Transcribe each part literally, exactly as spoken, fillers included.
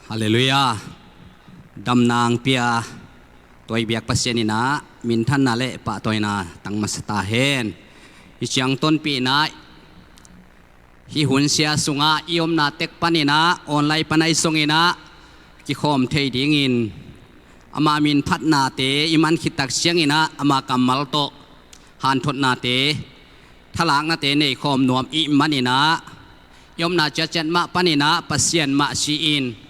Halleluiah. Damna hong pia tua i biak Pasian in ah minthanna le pahtawina tang masa ta hen. Hih ciang tonpih in ah hih hun sia sungah i omna tek panin ah online pan ahi zongin ah kikhawm thei dingin ama min phatnate i man khit tak ciangin ah ama kammal tawh hanthotnate, thalaknate nei khawm nuam i hih manin ah i omna ciatciat mah panin ah Pasian mah si-in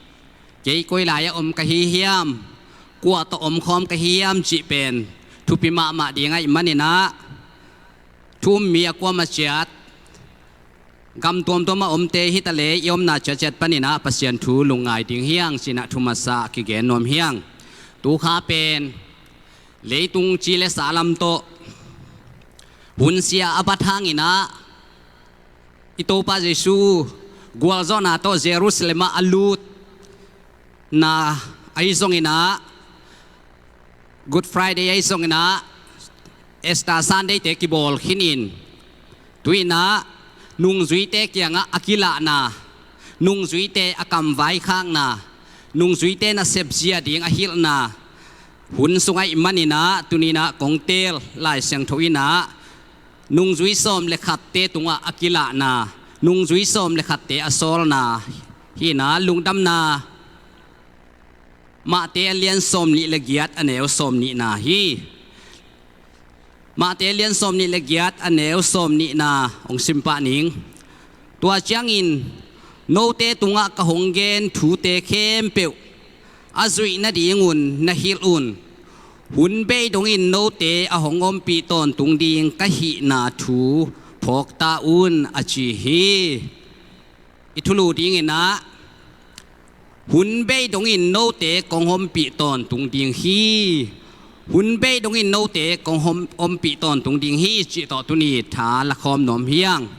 kei koi lai-ah om ka hi hiam, kua tawh omkhawm ka hi hiam cih pen thupi mahmah ding ahih manin ah thu um mi a kuamah ciat gam tuamtuamah omte hi ta leh i omna ciatciat panin ah Pasian thu lungngai ding hi hang ci-in ah thu masa kigen nuam hi hang. Tu kha pen leitung ci le sa lam tawh hun sia a bat hangin ah i Topa Jesu gualzawhna tawh Jerusalem ah a lutna ahi zongin ah, Good Friday ahi zongin ah, Easter Sunday-te kibawl khinin, tu-in ah nungzuite kiangah a kilahna, nungzuite a kamvaikhakna, nungzuite nasep zia ding a hilhna hun sung ahih manin ah tuni-in ah kong teel Lai Siangtho in ah nungzui sawm le khatte tungah a kilahna, nungzui sawm le khatte a sawlna hi-in ah, Lungdamna Matthai a lian sawmnih le giat a neu sawmnihna hi. Matthai a lian sawmnih le giat a neu sawmnihna hong simpah ning. Tua ciangin note tungah ka hong gen thute khempeuh a zuih nadingun na hilh un. Hun bei dongin note a hong ompih tawntung ding ka hihna thu phawk ta un, a ci hi. I thulu dingin ah, hun bei dongin note kong ompih tawntung ding hi. Hun bei dongin note kong hom-, ompih tawntung ding hi cih tawh tuni tha lakhawm nuam hi hang.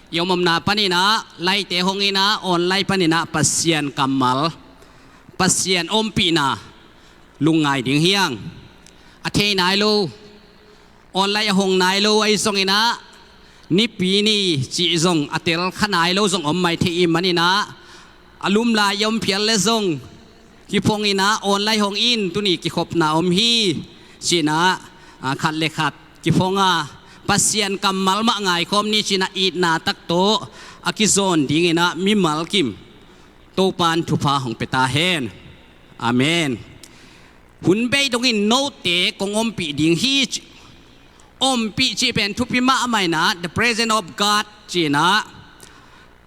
I om omna panin ah, laite hongin ah, online panin ah Pasian kammal, Pasian ompihna lungngai ding hi hang. A thei nai lo, online a hong nai lo ahi zongin ah, Nipi ni cih zong a tel kha nai lo zong om mai thei i hih manin ah, a lum lai i om phial le zong kiphongin ah online hong in, tuni kikhopna om hi ci-in ah, a, khat le khat kiphong a, Pasian kammal mah ngaikhawm ni ci-in ah itna tak tawh a kizawn dingin ah mimal kim Topa'n thupha hong pia ta hen. Amen. Hun bei dongin note kong ompih ding hi ci. Ompih cih pen thupi mahmah in ah, the presence of God ci-in ah,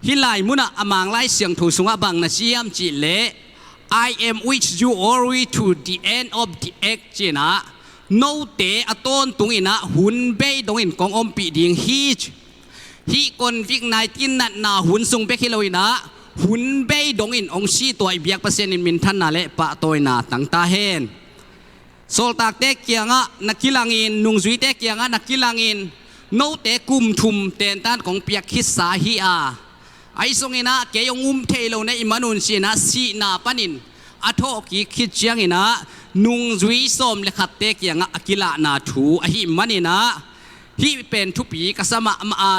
hih lai munah a Mang Lai Siangtho sungah bang na ci hiam cih leh, "I am with you always to the end of the age," ci-in ah, note a tawntungin ah hun bei dongin kong ompih ding hi ci. Hih covid nineteen natna hun sung bek hi loin ah, hun bei dongin hong si tua i biak Pasian in minthanna le pahtawina tang ta hen. Sawltakte kiangah na kilangin, nungzuite kiangah na kilangin, note kum thum tentan kong piak khitsa hi a, ahi zongin ah kei hong um thei lo na hih man un ci-in ah sihna panin a thawhkik khit ciangin ah, nungzui sawm le khatte kiangah a kilahna thu ahih manin ah, hih pen thupi ka sa mahmah a,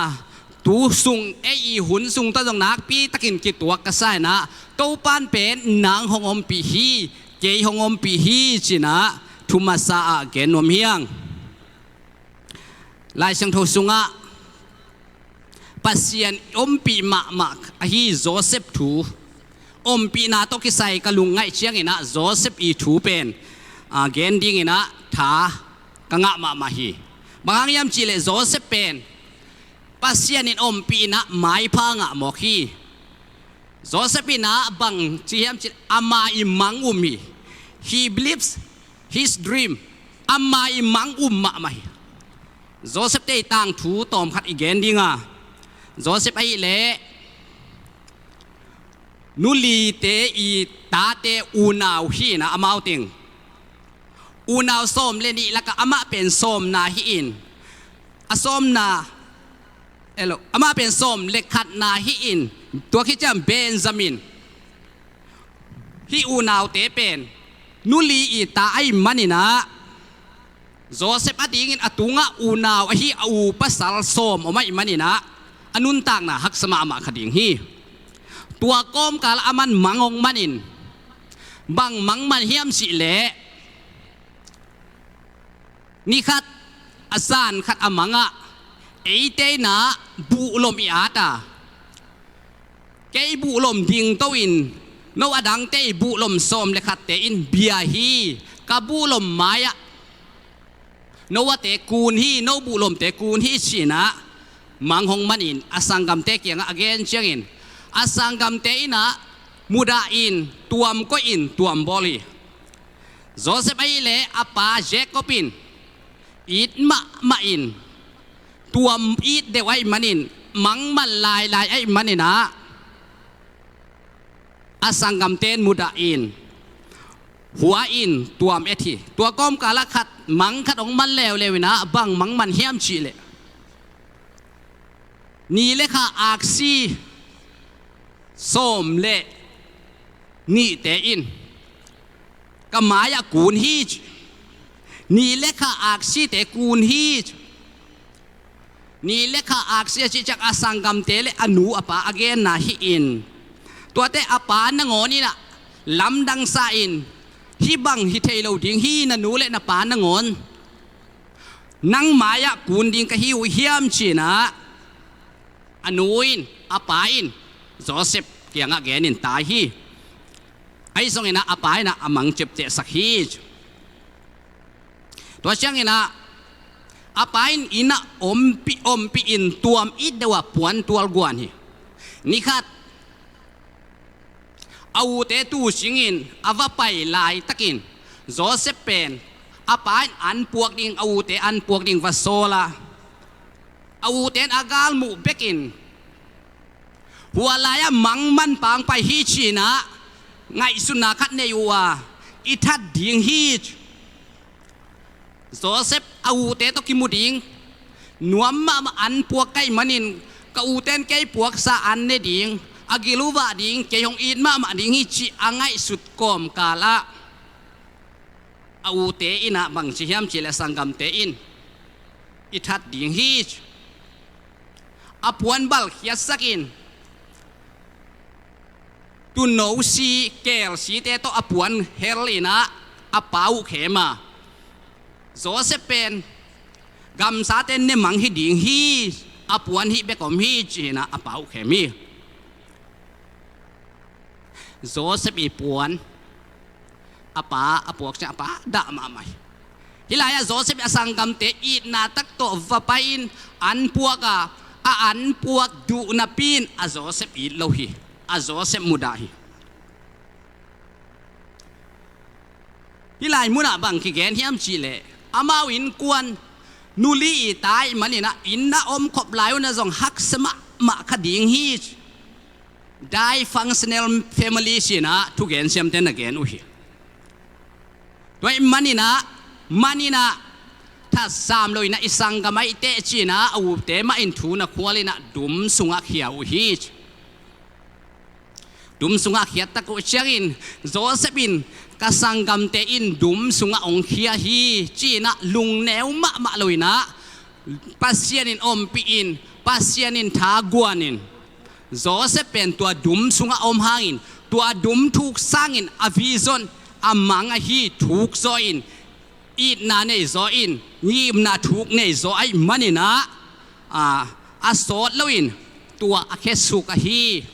tu sung ei i hun sung tawh zong nakpi takin kituak ka sa in ah, Topa'n pen nang hong ompih hi, kei hong ompih hi ci-in ah thu masa ah gen nuam hi hang. Lai Siangtho sungah Pasian ompih mahmah ahi Joseph thu, ompihna tawh kisai ka lungngaih ciangin ah Joseph i thu pen, a, gen dingin ah tha ka ngah mahmah hi. Bang hang hiam cih leh Joseph pen Pasian in ompih in ah maipha ngah mawk hi. Joseph in ah bang ci hiam cih leh ama i mang um hi. He believes his dream. Ama i mang um mahmah hi. Joseph-te i tangthu tawmkhat i gen ding a, Joseph ahih leh nulite i tate unau hi-in ah, amau teng unau sawm le nih lakah amah pen sawmna hi-in, a sawmna, elo, amah pen sawm le khatna hi-in, tua khit ciang Benjamin, hih unaute pen nuli i ta ahih manin ah, Joseph adingin a tungah unau ahi a u pasal sawm om ahih manin ah, a nuntakna haksa mahmah kha ding hi. Tua kawmkal ah aman mang hong manin, Bang mang man hiam cih leh, ni khat a zan khat a mangah eite in ah buhlom i at a, kei buhlom dingto in, no a dangte i buhlom sawm le khatte in bia hi, ka buhlom mai-ah no ate kun hi, no buhlomte kun hi ci-in ah mang hong manin a sanggamte kiangah a gen ciangin, a sanggamte in ah mudah in, tuam koih in, tuam bawl hi. Joseph ahih leh a pa Jacob in it mahmah in, tuam it deuh ahih manin, mang man lailai ahih manin ah, a sanggamte in mudah in, hua in tuam et hi. Tua kawmkalah khat, mang khat hong man leuleu in ah, bang mang man hiam cih leh, ni le kha aksi sawm le nihte in ka mai-ah kun hi ci. Ni le kha aksite kun hi ci. Ni le kha aksi a cih ciang a sanggamte le a nu a pa a genna hi in, tuate a pa nangawn in ah lamdang sa in, hih bang hi thei lo ding hi, na nu le na pa nangawn nang mai-ah kun ding ka hi uh hiam ci-in ah, a nu in, a pa in Joseph kiangah genin tai hi. Ahi zongin ah a pa in ah a mang ciaptehsak hi. Tua ciangin ah a pa in inn ah ompih, ompih in tuam it deuh a puantual guan hi. Ni khat a ute tuu cingin a va pai laitakin, Joseph pen a pa in an puak ding, a ute an puak ding va sawl a, a ute in a galmuh bekin, hua lai-ah mang man pang pai hi ci-in ah ngaihsutna khat nei uh a, i that ding hi ci. Joseph a ute tawh kimu ding, nuam mahmah an puak ka hih manin, ka ute in kei puaksa an ne ding, a gil uh vah ding, kei hong it mahmah ding hi cih a ngaihsut kawmkalah, a ute in ah bang ci hiam cih leh, sanggamte in i that ding hi ci. A puan balkhiatsak in, tuuno si, keel site tawh a puan hel in ah a pa uh khem a, Joseph pen gamsate ne mang hi ding hi, a puan hih bek om hi ci-in ah a pa uh khem hi. Joseph i puan a pa a puak ciang a pa dah mahmah hi. Hih lai-ah Joseph a sanggamte itna tak tawh va pai-in an puak a, a an puak duh napi-in a Joseph it lo hi. A Joseph mudah hi. Hih lai munah bang kigen hiam cih leh, amau innkuan nu li i ta ahih manin ah, inn ah om khop lai un ah zong haksa mahmah kha ding hi ci. Dysfunctional family ci-in ah thugen siamte na gen uh hi. Tua ahih manin ah, manin ah thatsam lo in ah i sanggam ahih teh ci-in ah a ute mah in thu na khual in ah dum sungah khia uh hi ci. Dum sungah khiat tak uh ciangin Joseph in, ka sanggamte in dum sungah hong khia hi ci-in ah lungneu mahmah lo in ah, Pasian in ompih in, Pasian in thaguan in, Joseph pen tua dum sungah om hangin, tua dum thuk sangin a vision, a mang ahi thuk zaw in, itna nei zaw in, ngimna thuk nei zaw ahih manin ah, a, a sawt lo in tua a khesuk ahi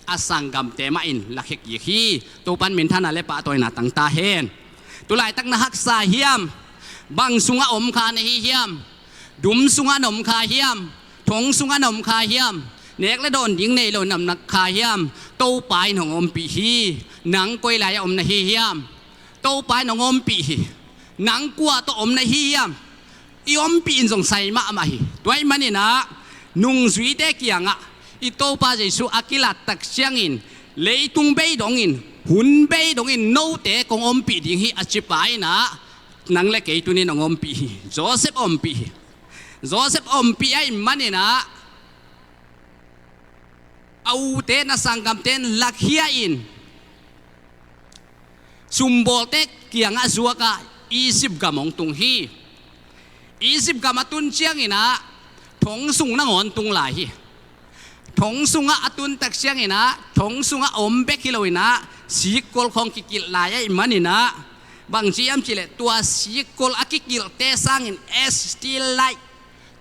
a sanggamte mah in lakhia kik hi. Topa'n minthanna le pahtawina tang ta hen. Tulaitak na haksa hiam? Bang sungah om kha na hi hiam? Dum sungah na om kha hiam? Thong sungah na om kha hiam? Nek le dawn ding nei lo na om kha hiam? Topa in hong ompih hi. Nang koi lai-ah om na hi hiam? Topa in hong ompih hi. Nang kua tawh om na hi hiam? I ompih in zong sai mahmah hi. Tua ahih manin ah nungzuite kiangah i Topa Jesuh a kilat tak ciangin, leitung bei dongin, hun bei dongin note kong ompih ding hi a ci pa in ah, nang le kei tuni-in hong ompih hi. Joseph ompih hi. Joseph ompih ahih manin ah a ute in, a sanggamte in lakhia in, sumbawlte kiangah zuak a, Egypt gam hong tung hi. Egypt gam a tun ciangin ah thong sung nangawn tung lai hi. Thong sungah a tun tak ciangin ah thong sungah om bek hi lo in ah, sikkol khawng kikilh lai ahih manin ah, bangci hiam cih leh tua sikkol a kikilhte sangin esteem light,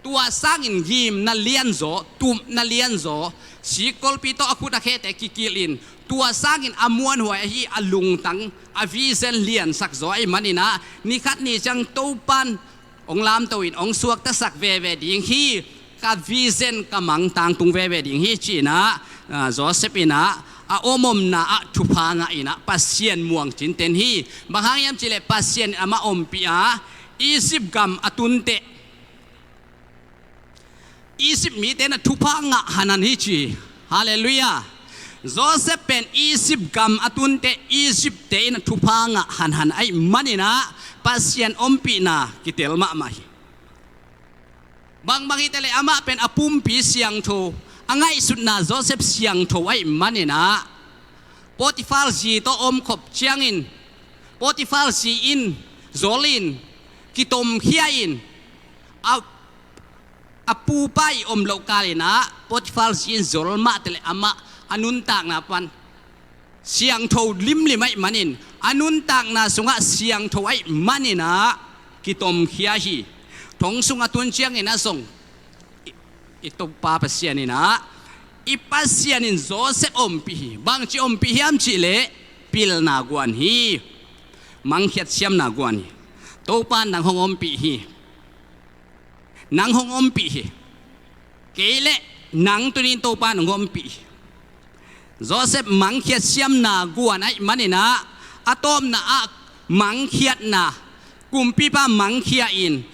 tua sangin ngimna lianzaw, tupna lianzaw, sikkolpi tawh a khut a khete kikilh in, tua sangin a muanhuai ahi a lungtang, a vision liansak zaw ahih manin ah, ni khat ni ciang Topan hong lamto in hong suaktasak veve ding hi, ka vision, ka mang tangtung veve ding hi, ci-in ah, ah, Joseph in ah a om omna ah thupha ngah in ah Pasian muang cinten hi. Bang hang hiam cih leh Pasian in amah ompih a, Egypt gam a tun teh Egypt mite in ah thupha ngah hanhan hi ci. Halleluiah. Joseph pen Egypt gam a tun teh Egypt-te in ah thupha ngah hanhan ahih manin ah Pasian ompihna kitel mahmah hi. Bangbang hi ta leh amah pen a pumpi siangtho, a ngaihsutna Joseph siangtho ahih manin ah Potiphar zi tawh omkhop ciangin Potiphar zi in zol in kitomkhia in a, a pupa i om loh kal in ah Potiphar zi in zol mah ta leh amah a nuntakna pan siangtho limlim ahih manin, a nuntakna sungah siangtho ahih manin ah kitomkhia hi. Thong sung a tun ciangin ah zong i, i Topa Pasian in ah, i Pasian in Joseph ompih hi. Bangci ompih hiam cih leh pilna guan hi. Mangkhiat siamna guan hi. Topa in nang hong ompih hi. Nang hong ompih hi. Kei leh nang tuni in Topa in hong ompih hi. Joseph mangkhiat siamna guan ahih manin ah, a tawpna ah mangkhiatna, kumpipa mangkhia in,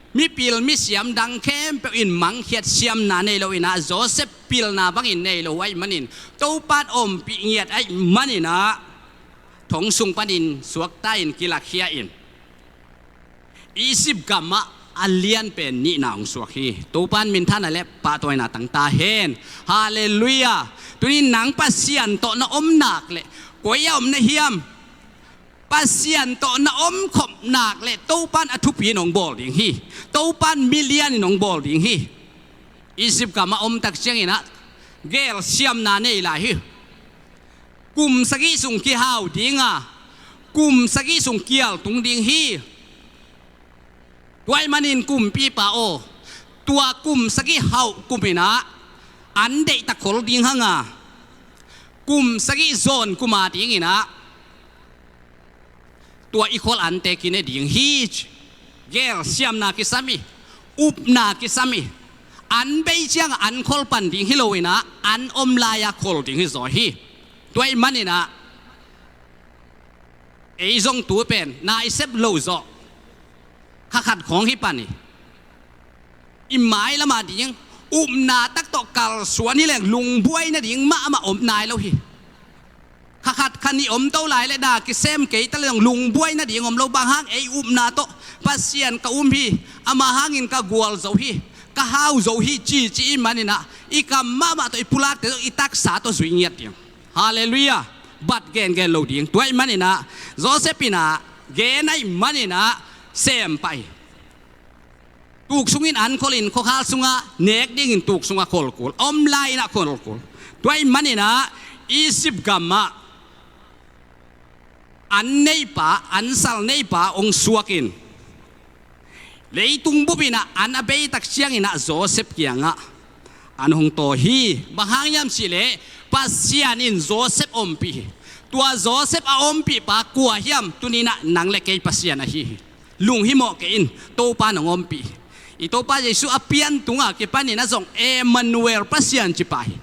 mipil misiam dang khempeuh in mangkhiat siamna nei lo in ah, Joseph pilna bangin nei lo ahih manin, Topa in ompih ngiat ahih manin ah, thong sung panin suakta in kilakhia in Egypt gamah a lianpen nihna hong suak hi. Topa in minthanna leh pahtawina tang ta hen. Halleluiah. Tuni in nang Pasian tawh na om nak leh, koi ah om na hiam, Pasian tawh na omkhop nak leh Topa in a thupi in hong bawl ding hi. Topa in milian in hong bawl ding hi. Egypt gamah om tak ciangin ah gel siamna nei lai hi. Kum sagih sung kihau ding a, kum sagih sung kial tung ding hi. Tua ahih manin kumpipa aw, tua kum sagih hauh kum in ah an deihtak khol ding hang a, kum sagih zawn kum a ding in ah tua i khol ante kine ding hi ci. Gel siamna kisam hi, upna kisam hi. An bei ciang an khol pan ding hi lo in ah, an om lai-a khol ding hi zaw hi. Tua ahih manin ah ei zong tu pen na i sep lo zawh, kha khat khawng hi pan hi. I mailam a ding upna tak tawh kalsuan hi leng lungbuai nading mahmah om nai lo hi. Kha khat kha nih om to lai leh na kisem kei ta leng lungbuai nading om lo. Bang hang, ei upna tawh Pasian ka um hi, ama hangin ka gual zo hi, ka hau zo hi, cici ahih manin ah i kam mahmah tawh, i pulakte tawh, i taksa tawh zui ngiat ding. Halleluiah. Bat gengen lo ding. Tua ahih manin ah Joseph in ah gen ahih manin ah sem pah hi. Tuk sungin an khol in khuakhal sungah nek dingin tuk sungah khol kul, om lai-in ah khol kul. Tua ahih manin ah Egypt gamah an neipa, an sal neipa hong suak in, leitung bup in ah an a bei tak ciangin ah Joseph kiangah an hong tawi hi. Bang hang hiam cih leh Pasian in Joseph ompih hi. Tua Joseph a ompihpa kua hiam? Tuni in ah nang leh kei Pasian ahi hi. Lunghimawh kei in, Topa in hong ompih hi. I Topa Jesuh a pian tung a kipan in ah zong Emmanuel, Pasian ci pah hi.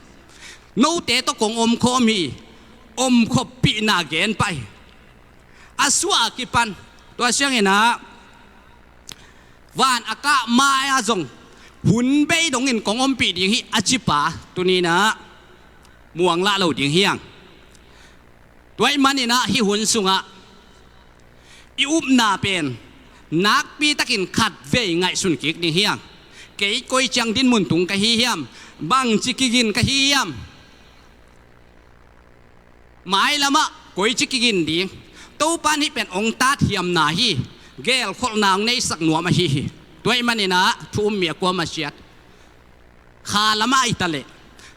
Note tawh kong omkhawm hi, omkhoppihna gen pah hi. A suah a kipan, tua ciangin ah van a kah mai-ah zong hun bei dongin kong ompih ding hi a cipa tuni in ah muang lah lo ding hi hang. Tua ahih manin ah hih hun sungah i upna pen nakpi takin khatvei ngaihsun kik ding hi hang. Kei koi ciang dinmun tung ka hi hiam? Bangci kigin ka hi hiam? Mailamah koici kigin ding? Topa in hih pen hong tathiamna hi. Gelkholhna hong neisak nuam ahi hi. Tua ahih manin ah thu um mi a kuamah ciat, kha lamah hi ta leh,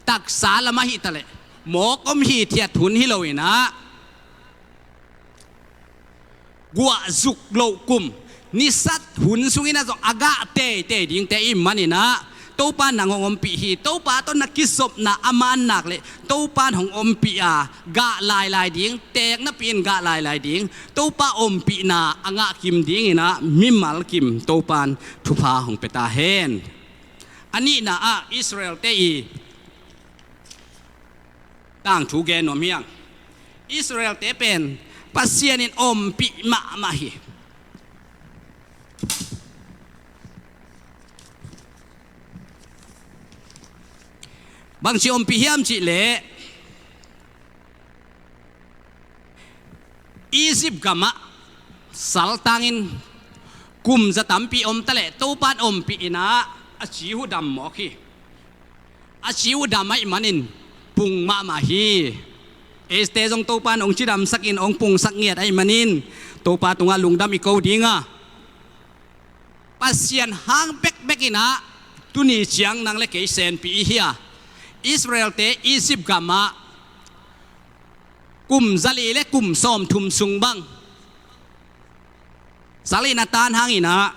taksa lamah hi ta leh, mawk om hithiat hun hi lo in ah, guah zuk loh kum, nisat hun sungin ah zong a gah teitei dingte i hih manin ah, Topa nang hong ompih hi. Topa tawh na kizopna a man nak leh Topa in hong ompih a, gah lailai ding, teek napi-in gah lailai ding, Topa ompihna a ngah kim dingin ah mimal kim Topa in thupha hong pia ta hen. A nihna ah Israel-te i tangthu gen nuam hi hang. Israel-te pen Pasian in ompih mahmah hi. Bangci ompih hiam cih leh, Egypt gamah saltangin kum za tampi om taleh Topa in ompih in ah, a ci uh dam mawk hi. A ci uh dam ahih manin pung mahmah hi. Eite zong Topa in hong cidamsakin hong pungsak ngiat ahih manin Topa tungah lungdam i ko ding a, Pasian hang bekbek in ah tuni ciang nang le kei senpih i hi a, Israel-te Egypt gamah kum zali le kum sawmthum sung bang sal in a tan hangin ah,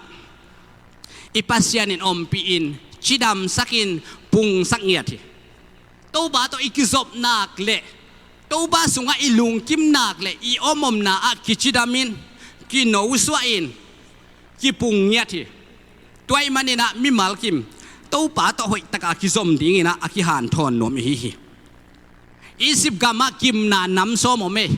i Pasian in ompih in, cidamsakin, pungsak ngiat hi. Topa tawh i kizop nak leh, Topa sungah i lungkim nak leh, i om omna ah kicidamin, kinosuahin, kipung ngiat hi. Tua ahih manin ah mimal kim Topa tawh hoihtak a kizom dingin ah a kihanthawn nuam i hi hi. Egypt gamah gimna nam sawm om ei.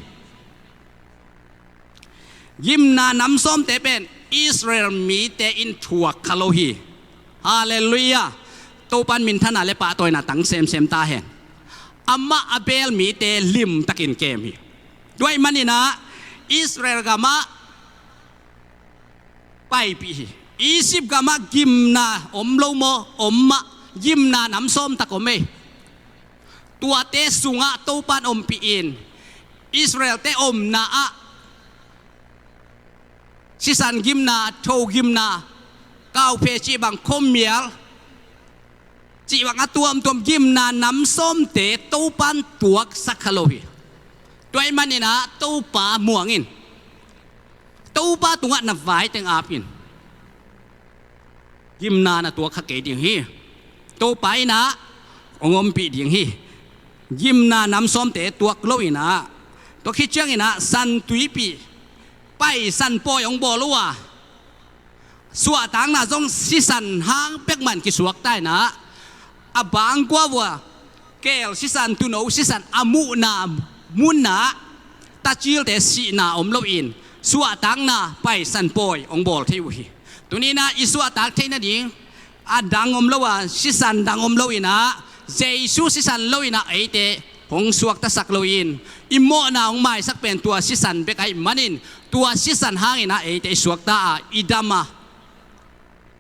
Gimna nam sawmte pen Israel mite in thuak kha lo hi. Halleluiah. Topa in minthana le pahtawina tang semsem ta hen. Amah a beel mite limtakin kem hi. Tua ahih manin ah Israel gamah paipih hi. Egypt gamah gimna om lo maw? Om mah. Gimna nam sawm tak om ei. Tuate sungah Topa in ompih in, Israel-te omna ah sisan gimna, tho gimna, kauphe cih bang, khuamial cih bang, a tuamtuam gimna nam sawmte Topa in tuaksak kha lo hi. Tua ahih manin ah Topa muang in, Topa tungah na vai teng ap in, gimna na tuak kha kei ding hi. Topa in ah hong ompih ding hi. Gimna nam sawmte tuak lo in ah, tua khit ciangin ah San Tuipi Paisan pawi hong bawl uh a, suahtakna zong sisan hang pek mah in kisuakta in ah, a bangkua uh a, keel sisan, tuuno sisan a muhna munah tacilte sihna om loin, suahtakna Paisan pawi hong bawl thei uh hi. Tuni in ah i suahtak theih nading a dang om lo a, sisan dang om lo in ah, Jesu sisan lo in ah eite hong suaktasak loin, i mawhna hong maisak pen tua sisan bek ahih manin, tua sisan hangin ah eite i suakta a, i dam a,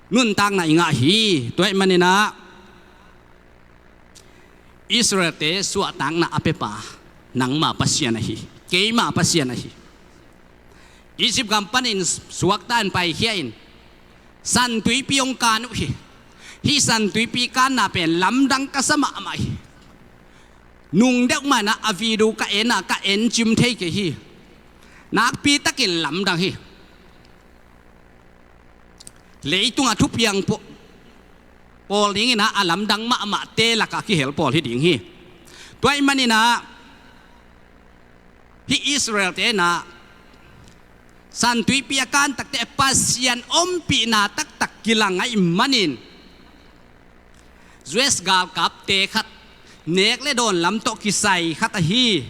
nuntakna i ngah hi. Tua ahih manin ah Israel-te suahtakna a piapa nangma Pasian ahi, keima Pasian ahi. Egypt gam panin suakta in paikhia in, San Tuipi hong kan uh hi. Hih San Tuipi kanna pen lamdang ka sa mahmah hi. Nung deuh mah in ah a video ka en a, ka en cim thei kei hi. Nakpi takin lamdang hi. Leitungah thupiang paw-, pawl dingin ah a lamdang mahmahte lakah kihel pawl hi ding hi. Tua ahih manin ah hih Israel-te in ah San Tuipi a kan takte Pasian ompihna taktak kilang ahih manin, U S galkapte khat, nek le dawn lam tawh kisai khat ahi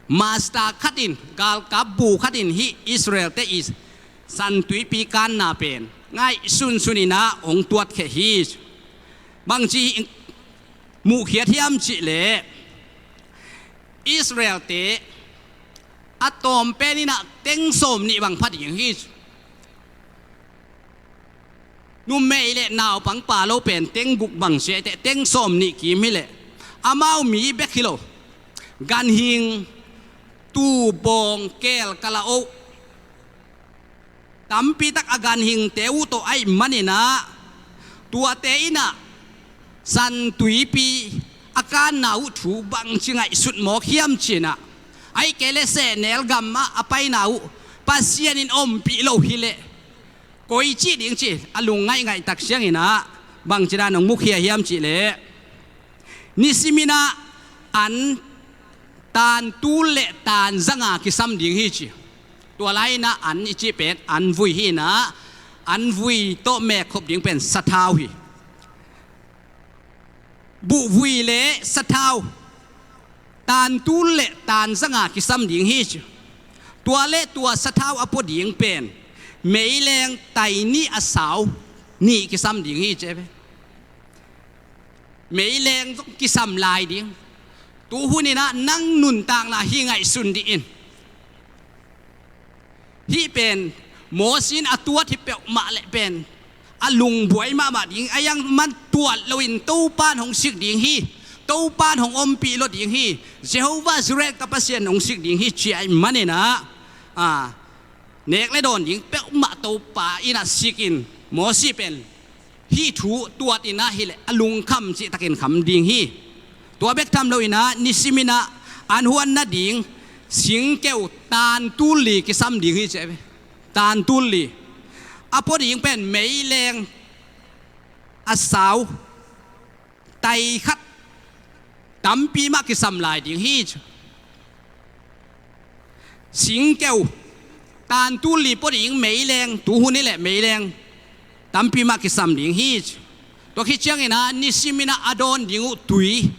master khat in, galkap bu khat in hih Israel-te i San Tuipi kanna pen ngaihsunsun in ah hong tuatkhia hi. Bangci muhkhiat hiam cih leh, Israel-te a tawm pen in ah teng sawmnih bang pha ding hi. Numei le naupang pha lo pen teng guk bang sia, teng sawmnih kim hi leh, amau mi bek hi lo, ganhing, tuu, bawng, keel, kalaoh, tampi tak a ganhingte uh tawh ahih manin ah, tuate in ah San Tuipi a kanna uh thu bangci ngaihsut mawk hiam ci-in ah, ahih kei leh sehnel gam ah a paina uh Pasian in ompih lo hileh koi cih ding ci a lungngaih ngaihtak siangin ah bangci dan hong mukhia hiam cihleh, nisimin ah an tantul le tanzanga kisam ding hi ci. Tua lai-in ah an i cih pen an vui hi-in ah, an vui tawh mekkhop ding pen sathau hi. Buhvui le sathau tantul le tanzanga kisam ding hi ci. Tua le tua sathau a pua ding pen meileng tai nih a sau nih kisam ding hi ci ve. Meileng zong kisam lai ding. Tu hunin ah nang nuntakna hi ngaihsun dih in. Hih pen Mosi in a tuat hi peuhmah leh pen a lungbuai mahmah ding, a iang man tuat loin Topa in hong sik ding hi. Topa in hong ompih lo ding hi. Jehovah Jireh ka Pasian hong sik ding hi ci ahih manin ah, nek le dawn ding peuhmah Topa in ah sikin Mosi pen hih thu tuat in ah hileh a lungkham cihtakin kham ding hi. Tua bek tham loin ah nisimin ah an huan nading singkeu tantul li kisam ding hi ci ve. Tantul li. A pua ding pen meileng a sau tai khat tampi mah kisam lai ding hi ci. Singkeu tantul li pua ding meileng, tu hun hileh meileng tampi mah kisam ding hi ci. Tua khit ciangin ah nisimin ah a dawn ding uh tui,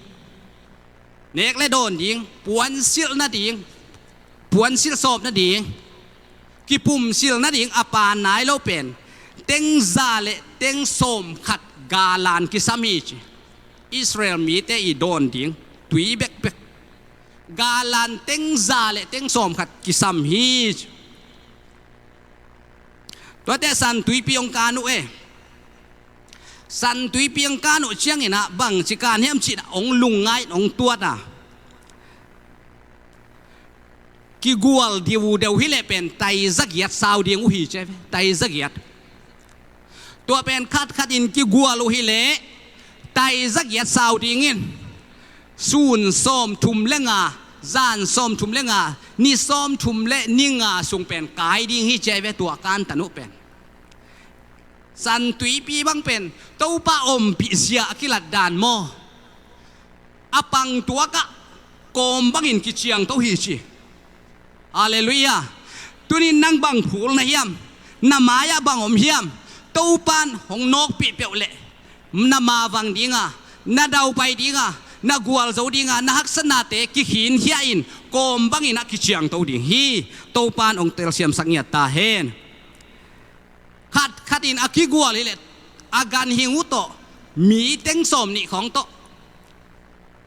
nek le dawn ding, puansilh nading, puansilh sawp nading, kipumsilh nading a paan nai lo pen teng za le teng sawmkhat galan kisam hi ci. Israel mite i dawn ding tui bekbek galan teng za le teng sawmkhat kisam hi ci. Tuate San Tuipi hong kan uh e. San Tuipi hong kan uh ciangin ah bangci kan hiam cih ah hong lungngai in hong tuat a, kigual diudeu hileh pen tai zagiat sau ding uh hi ci ve. Tai zagiat. Tua pen khatkhat in kigual uh hileh tai zagiat sau dingin sun sawmthum le nga, zan sawmthum le nga, ni sawmthum le ni nga sung pen kai ding hi ci ve. Tua kantan uh pen San Tuipi bang pen Topa ompih zia a kilat dan maw? A pang tuakah kawm bangin kiciangto hi ci. Halleluiah. Tunin nang bang phul na hiam? Na mai-ah bang om hiam? Topan hong nawkpih peuh leh na mavang dinga, na daupai dinga, na gualzo dinga, na haksatnate kikhinkhia in kawm bangin ah kiciangto ding hi. Topan hong telsiamsak ngiat ta hen. Khatkhat in a kigual hileh a ganhing uh tawh mi teng sawm nih khawng tawh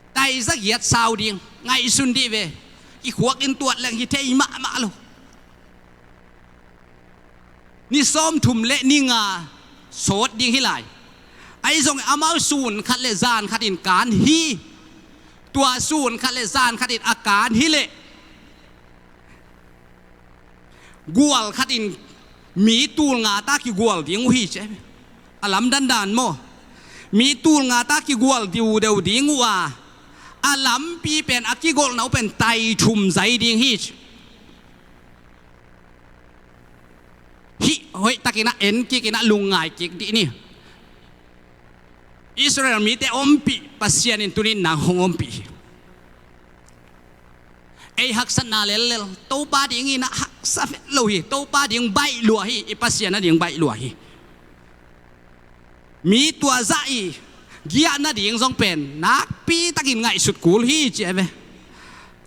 tai zagiat sau ding. Ngaihsun dih ve. Kikhuak in tuat leng hi thei mahmah lo. Ni sawmthum le ni nga sawt ding hi lai. Ahi zong amau sun khat le zan khat in kan hi. Tua sun khat le zan khat in a kan hileh gual khat in mi tul nga ta kigual ding uh hi ci. A lamdang dan maw? Mi tul nga ta kigual diudeu ding uh a, a lampi pen a kigolhna uh pen tai thum zai ding hi ci. Hih hoihtakin ah en kik in ah lungngai kik dih ni. Israel mite ompih Pasian in tunin nang hong ompih hi. Ei haksatna lellel Topa dingin ah haksa vet lo hi. Topa ding baih lua hi. I Pasian a ding baih lua hi. Mi tua zah i giah nading zong pen nakpitakin ngaihsut kul hi ci a ve.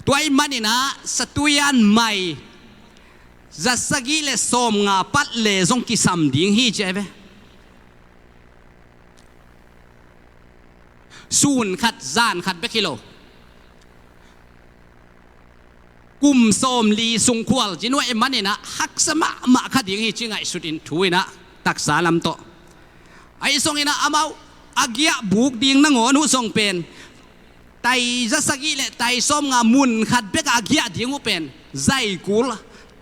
Tua ahih manin ah satuian mai zasagih le sawmnga pat le zong kisam ding hi ci a ve. Sun khat zan khat bek hi lo. Kum sawmli sung khual ci nuai manin ah haksa mahmah kha ding hi ci ngaihsut in thu in ah taksa lam tawh. Ahi zongin ah amau a giah buk ding nangawn uh zong pen tai zasagih le tai sawmnga mun khat bek a giah ding uh pen zai kul.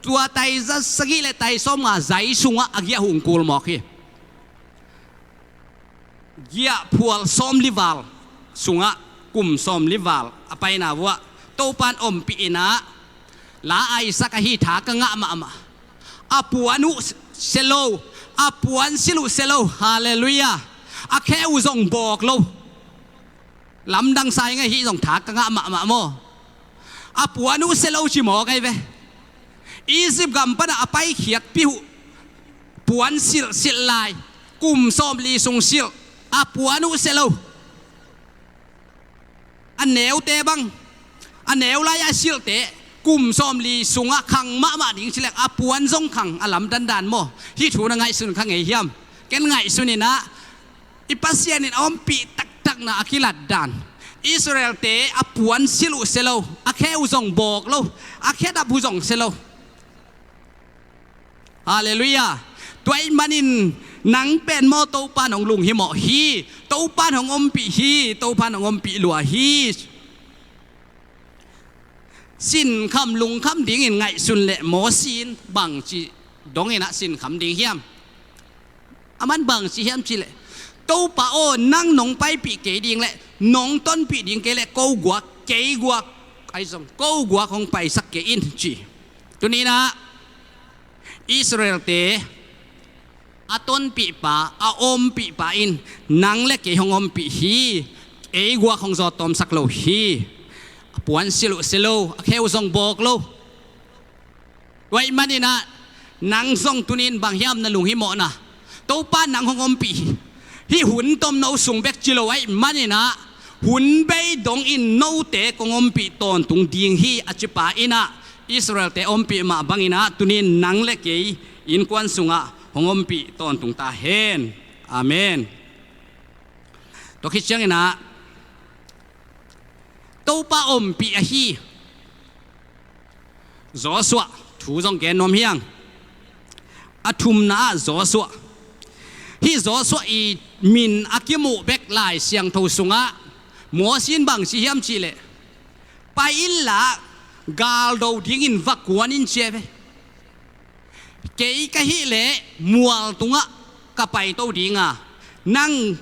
Tua tai zasagih le tai sawmnga zai sungah a giah hung kul mawk hi. Giahphual sawmli val sungah kum sawmli val a paina vuah Topan ompih in ah la Isaac ahi tha ka ngah mahmah. A puan uh sia lo, a puan silh uh sia lo. Halleluiah. A khe uh zong bawk lo. Lamdang sa ing a, hih zong tha ka ngah mahmah maw. A puan uh sia lo ci mawk ahi ve. Egypt gam panah a paikhiatpih uh puan silhsilh lai, kum sawmli sung silh, a puan uh sia lo. A neute bang, a neu lai-a silhte kum sawmli sungah khang mahmah ding ci leng a puan zong khang, a lamdang dan maw. Hih thu na ngaihsun kha ngei hiam? Ken ngaihsun in ah, i Pasian in a ompih taktakna a kilat dan. Israelte a puan silh uh sia lo, a khe uh zong bawk lo, a khe dap uh zong sia lo. Halleluiah. Tua ahih manin nang pen maw Topa nong lunghimawh hi. Topa nong ompih hi. Topa nong ompih lua hi. Sinkham lungkham dingin ngaihsun leh Mosi in bangci dongin ah sinkham ding hiam? Aman bangci hiam cih leh, Topa aw, nang nong paipih kei ding leh nong tonpih ding kei leh ko guak, kei guak, ahi zong ko guak hong paisak kei in ci. Tuni-in ah Israelte a tonpihpa, a ompihpa in, nang le kei hong ompih hi. Ei guak hong zawt tawmsak lo hi. A puan silh uh sia lo, a khe uh zong bawk lo. Tua ahih manin ah nang zong tuni-in bang hiam na lunghimawhna? Topa nang hong ompih hi. Hih hun tom no sung bek ci lo ahih manin ah hun bei dongin note kong ompih tawntung ding hi a cipa in ah, Israelte ompih mah bangin ah tuni-in nang le kei innkuan sungah hong ompih tawntung ta hen. Amen. Tua khit ciangin ah Topa ompih ahi Joshua thu zong gen nuam hi hang. A thumna ah Joshua. Hih Joshua i min a kimuh bek Lai Siangtho sungah Mosi in bangci hiam cih leh, pai inla galdo dingin va kuan in ci hi ve. Kei ka hih leh mual tungah ka paito ding a, nang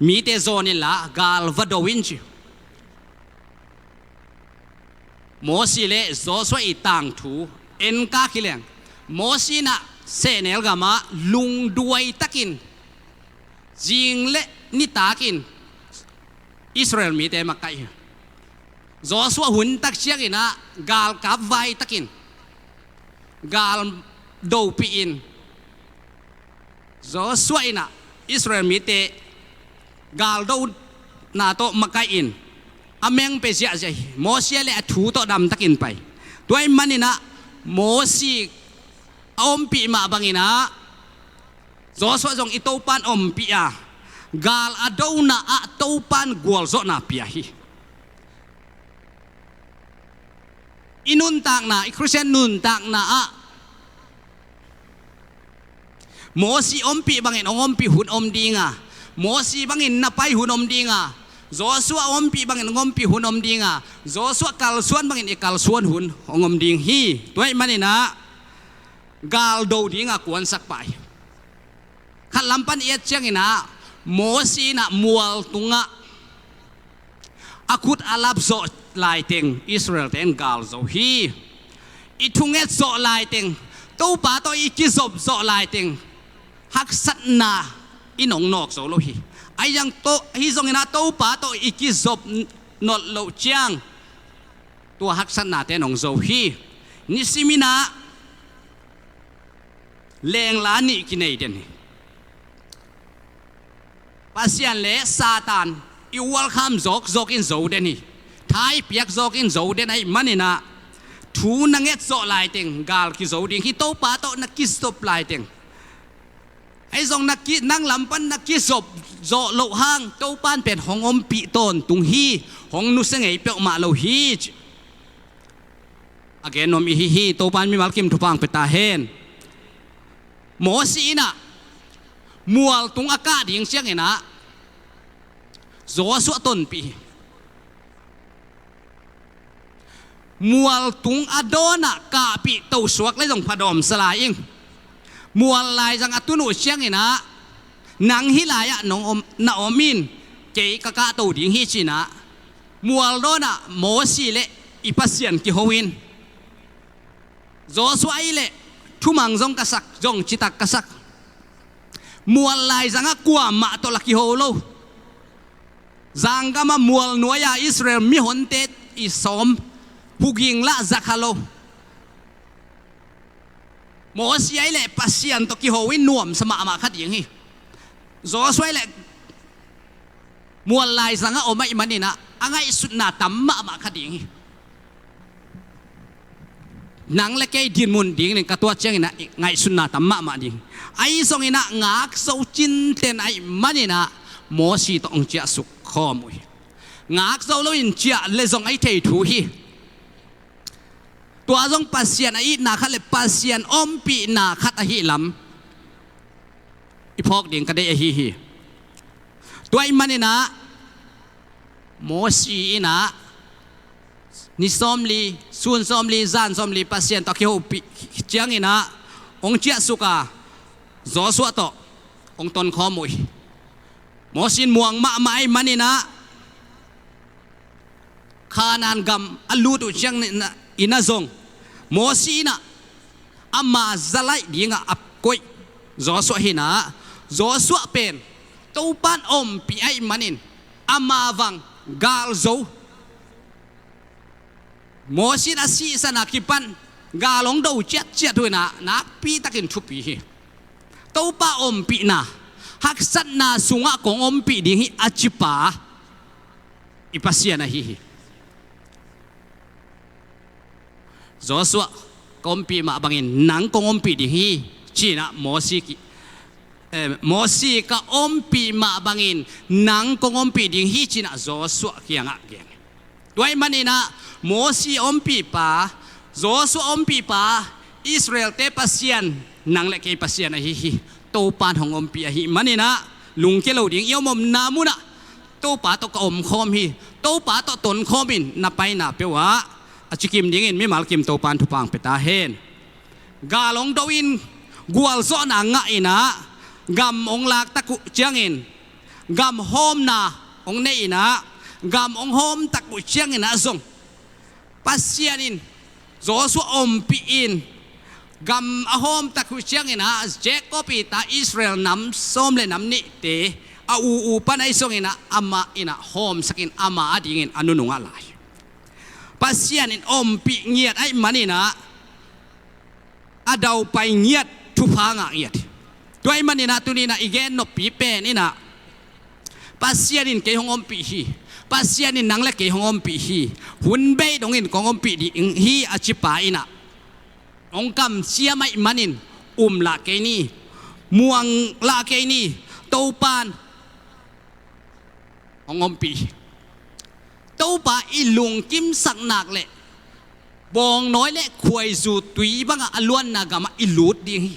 mite zawn inla gal va do in ci. Mosi le Joshua i tangthu en kha hi leng, Mosi in ah sehnel gamah lungduai takin zing le nitakin Israel mite makaih hi. Joshua hun tak ciangin ah galkap vai takin, gal dopih in, Joshua in ah Israel mite galdona tawh makaih in, a meng pia ziahziah hi. Mosi le a thu tawh damtakin pai. Tua ahih manin ah Mosi a ompih mah bangin ah Joshua zong i Topan ompih a, gal a dona ah Topan gualzawhna pia hi. I nuntakna, i Khristian nuntakna ah Mosi ompih bangin hong ompih hun om ding a, Mosi bangin na pai hun om ding a, Joshua ompih bangin hong ompih hun om ding a, Joshua kalsuan bangin i kalsuan hun hong om ding hi. Tua ahih manin ah galdo ding a kuansak pah hi. Khat lam pan i et ciangin ah Mosi in ah mual tungah a khut a lap zawh laiteng Israelte in gal zo hi. I thunget zawh laiteng, Topa tawh i kizop zawh laiteng haksatna in hong nawk zo lo hi. Ahi zong to, ahi zongin ah Topa tawh i kizop nolh loh ciang tua haksatnate in hong zo hi. Nisimin ah lengla nih kinei den hi. Pasian le Satan i welcome zawkzawk in zo den hi. Tha i piak zawk in zo den ahih manin ah thu na nget zawh laiteng gal kizo ding hi. Topa tawh na kizop laiteng, ahi zong na ki, nang lam pan na kizop zawh loh hang Topan pen hong ompih tawntung hi. Hong nusia ngei peuhmah lo hi. A gen nuam i hi hi. Topan mimal kim thupha pia ta hen. Mosi in ah mual tung a kah ding ciangin ah Joshua tonpih hi. Mual tung a dawn ah kahpih tosuak le zong phadawm sa lai ing. Mual laizang a tun uh ciangin ah nang hih lai-ah nong om, na om in, kei ka kahto ding hi ci-in ah mual dawn ah Mosi le i Pasian kiho in, Joshua ahih leh thumang zong ka sak, zong citak ka sak. Mual laizangah kuamah tawh la kiho lo. Zanggam a mual nuai-a Israel mihonte i sawm, huging lah za kha lo. Mosi ahih leh Pasian tawh kiho in nuamsa mahmah kha ding hi. Joshua ahih leh mual laizangah om ahih maninah a ngaihsutna tam mahmah kha ding hi. Nang le kei dinmun ding ning ka tuat cianginah ngaihsutna tam mahmah ding. Ahi zonginah ngakzo cinten ahih maninah Mosi tawh hong ciahsuk khawm uh hi. Ngakzo loin ciah le zong ahi thei thu hi. Tua zong Pasian a itna khat le Pasian ompihna khat ahi lam i phawk ding ka deih ahi hi. Tua ahih maninah Mosi inah ni sawmli, sun sawmli, zan sawmli Pasian tawh a kihopih cianginah hong ciahsuk a, Joshua tawh hong tonkhawm uh hi. Mosi in muang mahmah ahih maninah Kanaan gam a lut uh cianginah zong Mosi inah ama za laih dingah a koih Joshua hinah, Joshua pen Topan ompih ahih manin ama vang gal zo. Mosi in a sihsan a kipan gal hong do ciatciat uh inah nakpitakin thupi hi. Topa ompihna, haksatna sungah kong ompih ding hi a cipa i Pasian ahi hi. Joshua, ka ompih mah bangin nang kong ompih ding hi, cinah Mosi ki, eh, Mosi, ka ompih mah bangin nang kong ompih ding hi, cinah Joshua kiangah gen. Tua ahih maninah Mosi ompihpa, Joshua ompihpa, Israelte Pasian, nang le kei Pasian ahi hi. Topan hong ompih ahih maninah lungkia lo ding, i om omna munah Topa tawh ka omkhawm hi. Topa tawh tonkhawmin na paina peuhah a cikim dingin mimal kim Topan thupha hong pia ta hen. Gal hong do in gualzawhna ngah inah gam hong lak tak uh ciangin gam hawmna hong nei inah gam hong hawm tak uh cianginah zong Pasian in Joshua ompih in gam a hawm tak uh cianginah Jacob i ta Israel nam sawm le nam nihte a u u pan ahi zonginah amah inah hawmsakin ama adingin a nunungah lai. Pasian in ompih ngiat ahih maninah a daupai ngiat, thupha ngah ngiat. Tua ahih maninah tuninah i gen noppi pen inah Pasian in kei hong ompih hi. Pasian in nang le kei hong ompih hi. Hun bei dongin kong ompih ding hi a cipa inah hong kamciam ahih manin um lah kei ni. Muang lah kei ni. Topan hong ompih hi. Topa i lungkimsak nak leh bawngnawi le khuaizu tui bangah a luanna gamah i lut ding hi,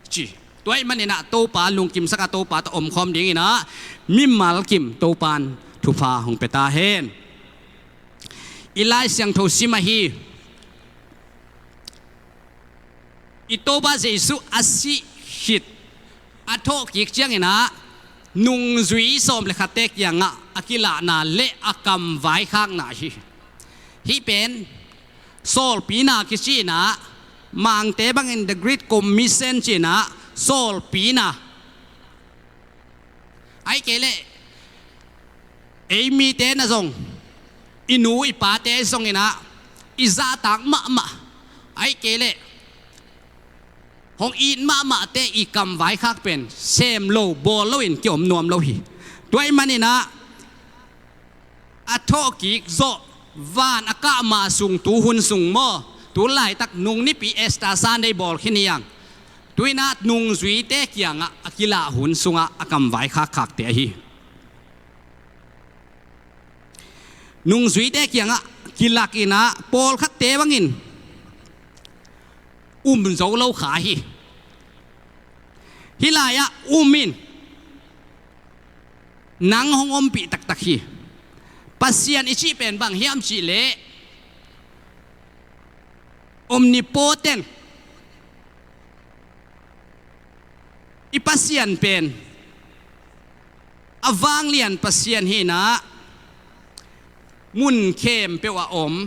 ci. Tua ahih maninah Topa lungkimsaka Topa tawh omkhawm dinginah mimal kim Topan thupha hong pia ta hen. I Lai Siangtho sim ahi. I Topa Jesuh a sih khit a thawhkik cianginah nungzui sawm le khatte kiangah a kilahna le a kam vaikhakna hi. Hih pen sawlpina kici inah Mangte bangin the Great Commission ci inah sawlpina. Ahih kei leh ei mite na zong i nu i pate zonginah i zahtak mahmah, ahih kei leh hong it mahmahte i kam vaikhak pen sem lo bawl loin kiom nuam lo hi. Tua ahih maninah a thawhkik zawh van a kahma sung tu hun sung maw, tu laitak nung nipi Easter Sunday bawl khin hi hang. Tuinah nungzuite kiangah a kilah hun sungah a kam vaikhak khakte ahi. Nungzuite kiangah kilak inah pawlkhatte bangin um zo lo kha hi. Hih lai-ah um in, nang hong ompih taktak hi. Pasian i cih pen bang hiam cihleh omnipotent. I Pasian pen a vanglian Pasian hinah mun khempeuh a om,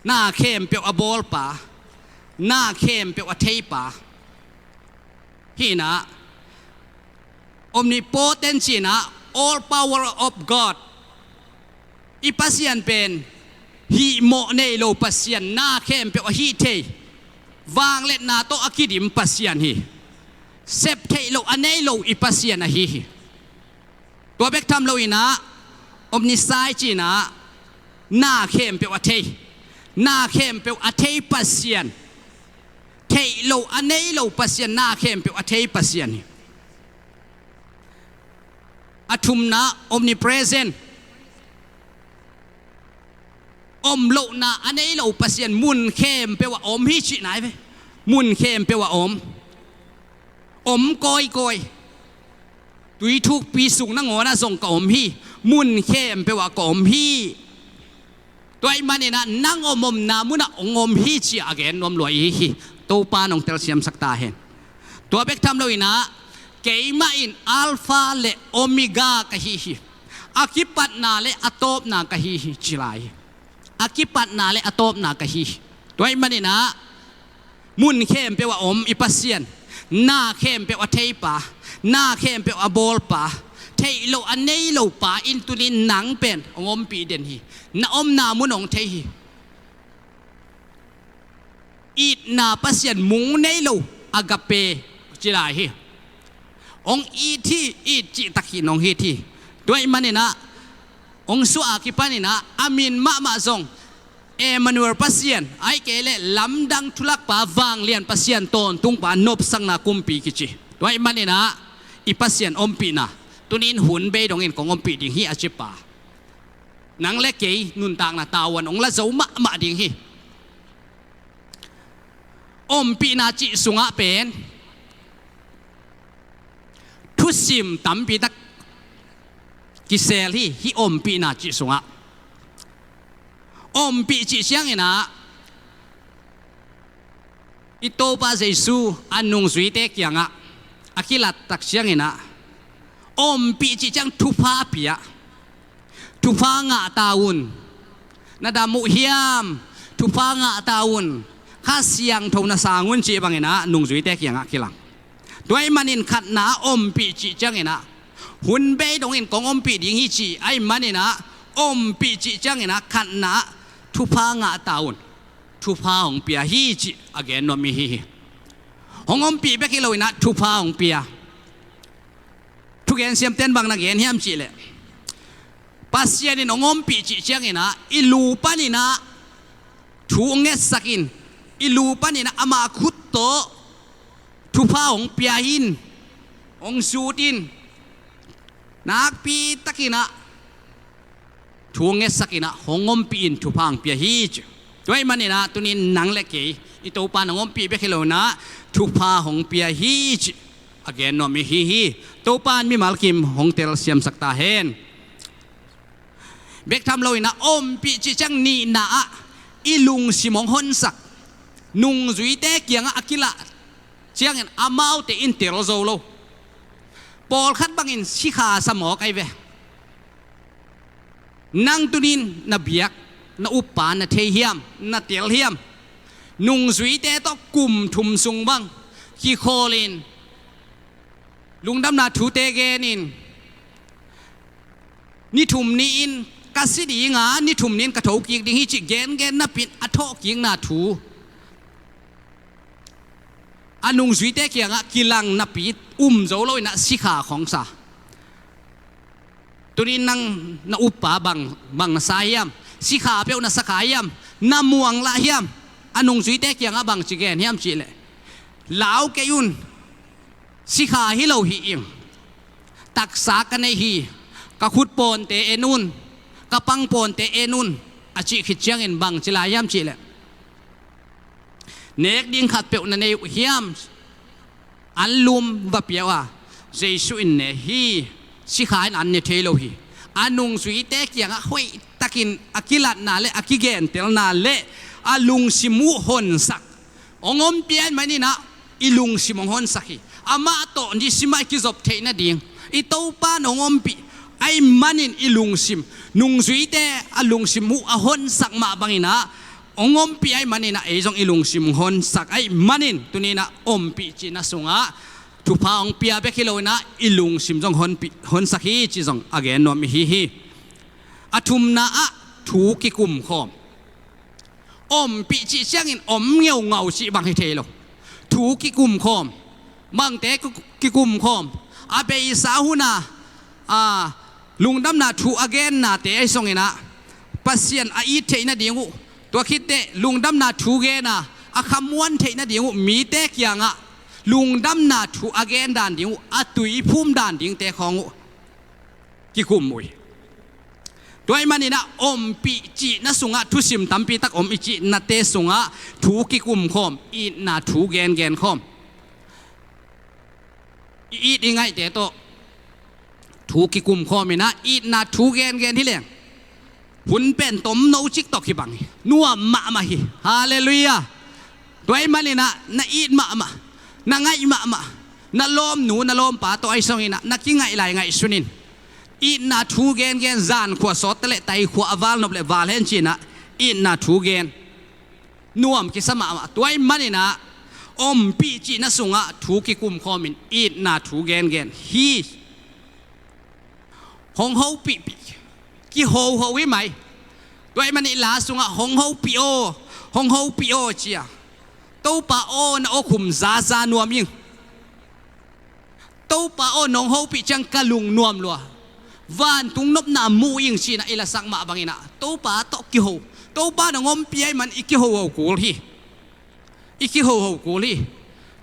na khempeuh a bawlpa, Na khempeuh a theipa hi inah, omnipotent ci inah, all power of God. I Pasian pen hihmawh nei lo Pasian, na khempeuh a hih thei, vangliatna tawh a kidim Pasian hi. Sep theih loh a nei lo i Pasian ahi hi. Tua bek tham lo inah, omnisci ci inah, na khempeuh a thei, na khempeuh a thei Pasian, theih loh a nei lo Pasian, na khempeuh a thei Pasian hi. A thumna, omnipresent. Om lohna a nei lo Pasian, mun khempeuh ah om hi cihna hi ve. Mun khempeuh ah om. Om kawikawi. Tui thukpi sung nangawnah zong ka om hi. Mun khempeuh ah ka om hi. Tua ahih maninah nang om omna munah hong om hi ci-a a gen nuam lua i hi hi. Topa in hong telsiamsak ta hen. Tua bek tham lo inah, keimah in Alpha le Omega ka hi hi. A kipatna le a tawpna ka hi hi ci lai hi. A kipatna le a tawpna ka hi hi. Tua ahih maninah mun khempeuh a om i Pasian, na khempeuh a theipa, na khempeuh a bawlpa, theih loh a nei lo pa in tunin nang pen hong ompih den hi. Na omna mun hong thei hi. Itna Pasian mung nei lo, agape ci lai hi. Hong it hi, it cihtak hi, nong it hi. Tua ahih maninah hong suah a kipaninah a min mahmah zong Emmanuel Pasian, ahih kei leh lamdang thulakpa, vanglian Pasian, tawntungpa, nopsakna kumpi kici. Tua ahih maninah i Pasian ompihna, tunin hun bei dongin kong ompih ding hi a cipa, nang le kei nuntakna tavuan hong la zo mahmah ding hi. Ompihna cih sungah pen thusim tampi tak kisel hi, hih ompihna cih sungah. Ompih cih cianginah i Topa Jesu a nungzuite kiangah a kilattak cianginah, ompih cih ciang thupha pia, thupha ngah ta un. Na dam uh hiam? Thupha ngah ta un. Kha Siangtho na sang un cih banginah nungzuite kiangah kilang. Tua ahih manin khatna, ompih cih cianginah hun bei dongin kong ompih ding hi ci ahih maninah, ompih cih cianginah khatna, thupha ngah ta un. Thupha hong pia hi cih a gen nuam i hi hi. Hong ompih bek hi loinah thupha hong pia. Thugen siamten bang na gen hiam cihleh, Pasian in hong ompih cih cianginah i lu paninah thu hong ngetsak in, i lu paninah ama khut tawh thupha hong pia in, hong zut in, nakpi takinah thu hong ngetsak inah hong ompih in thupha hong pia hi ci. Tua ahih maninah tunin nang le kei i Topa in hong ompih bek hi loinah thupha hong pia hi ci a gen nuam i hi hi. Topa in mimal kim hong telsiamsak ta hen. Bek tham loinah ompih cih ciang nihna ah i lungsim hong honsak. Nungzuite kiangah a kilah ciangin amaute in tel zo lo. Pawlkhat bangin sikha sa mawk ahi ve. Nang tunin na biak, na uppa na thei hiam, na tel hiam? Nungzuite tawh kum thum sung bang kikhawlin lungdamna thute genin, ni thum ni-in ka si dinga, ni thum ni-in ka thokik ding hi cih gengen napi-in a thawhkikna thu a nungzuite kiangah kilang napi um zo loinah sikha khong sa. Tunin nang na uppa bang, bang na sa hiam? Sikha peuh na sa kha hiam? Na muang lah hiam? A nungzuite kiangah bangci gen hiam cihleh, lau kei un. Sikha hi lo hi ing. Taksa ka nei hi. Ka khut pawnte en un. Ka pang pawnte en un. A cih khit ciangin bangci lai hiam cihleh, nek ding khatpeuh na nei uh hiam? Anlum va pia uh a, Jesu in ne hi. Sikha in an ne thei lo hi. A nungzuite kiangah hoihtakin a kilatna le a kigentelna le a lungsim uh honsak. Hong ompih ahih maninah i lungsim hong honsak hi. Amah tawh nisim ah i kizop theih nading i Topa in hong ompih ahih manin i lungsim, nungzuite a lungsim uh a honsak mah banginah hong ompih ahih manin ah ei zong i lungsim hong honsak ahih manin tuni-in ah ompih cihna sungah thupha hong pia bek hi lo-in ah i lungsim zong honpih, honsak hi cih zong a gen nuam i hi hi. A thumna ah thu kikumkhawm. Ompih cih ciangin om ngeungau cih bang hi thei lo. Thu kikumkhawm. Bangte ki-, kikumkhawm? A beisa hun a, a, lungdamna thu a gennate ahi zongin ah Pasian a it theih nading uh, tua khit teh lungdamna thu gen a, a khamuan theih nading uh mite kiangah lungdamna thu a gen dan ding uh, a tuiphum dan dingte khawng uh kikum uh hi. Tua ahih manin ah ompih cihna sungah thusim tampi tak om i cihnate sungah thu kikumkhawm, itna thu gengenkhawm. I it i ngaihte tawh thu kikumkhawm in ah itna thu gengen hi leng hun pen tomno ciktok hi bang hi. Nuam mahmah hi. Halleluiah. Tua ahih manin ah na it mahmah, na ngaih mahmah, na lawmnu na lawmpa tawh ahi zongin ah na kingaih lai ngaihsun in. Itna thu gengen, zan khua sawt ta leh tai khua a val nop leh val hen ci-in ah itna thu gen. Nuam kisa mahmah. Tua ahih manin ah ompih cihna sungah thu kikumkhawm in itna thu gengen hi. Hong hopihpih, kihoho hi mai. Tua ahih manin la sungah hong hopih aw, hong hopih aw ci a, Topa aw na awkhum zaza nuam ing. Topa aw nong hopih ciang ka lung nuam lua, vantung nopna mu ing ci-in ah i lasak mah bangin ah Topa tawh kiho. Topa nong ompih ahih man i kihoho kul hi. I kihoho kul hi.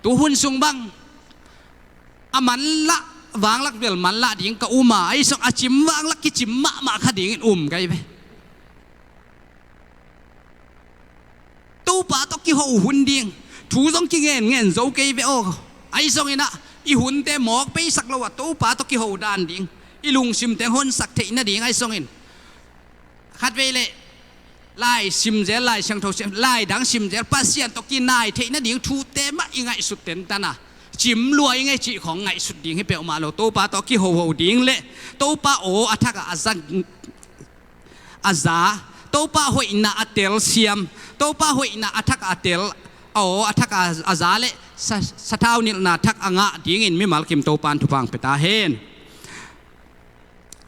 Tu hun sung bang a manlah vanglak bel manlah ding ka um a, ahi zong a cim vanglak kicim mahmah kha dingin um ka hi ve. Topa tawh kiho hun ding, thu zong kingenngen zo kei ve aw. Ahi zongin ah i hunte mawk peisak lo a Topa tawh kiho dan ding i lungsimte hong honsak theih nading ahi zongin khatvei leh lai sim zel, Lai Siangtho sim, lai dang sim zel, Pasian tawh kinai theih nading thute mah i ngaihsut tentan a, cim lua i ngei cih khawng ngaihsut ding hi peuhmah lo. Topa tawh kihoho ding leh Topa aw a thak ah a za, a za, Topa hoihna a telsiam, Topa hoihna a thak ah a tel, aw a thak ah a za leh sa, sathau nilhna thak a ngah dingin mimal kim Topa in thupha hong pia ta hen.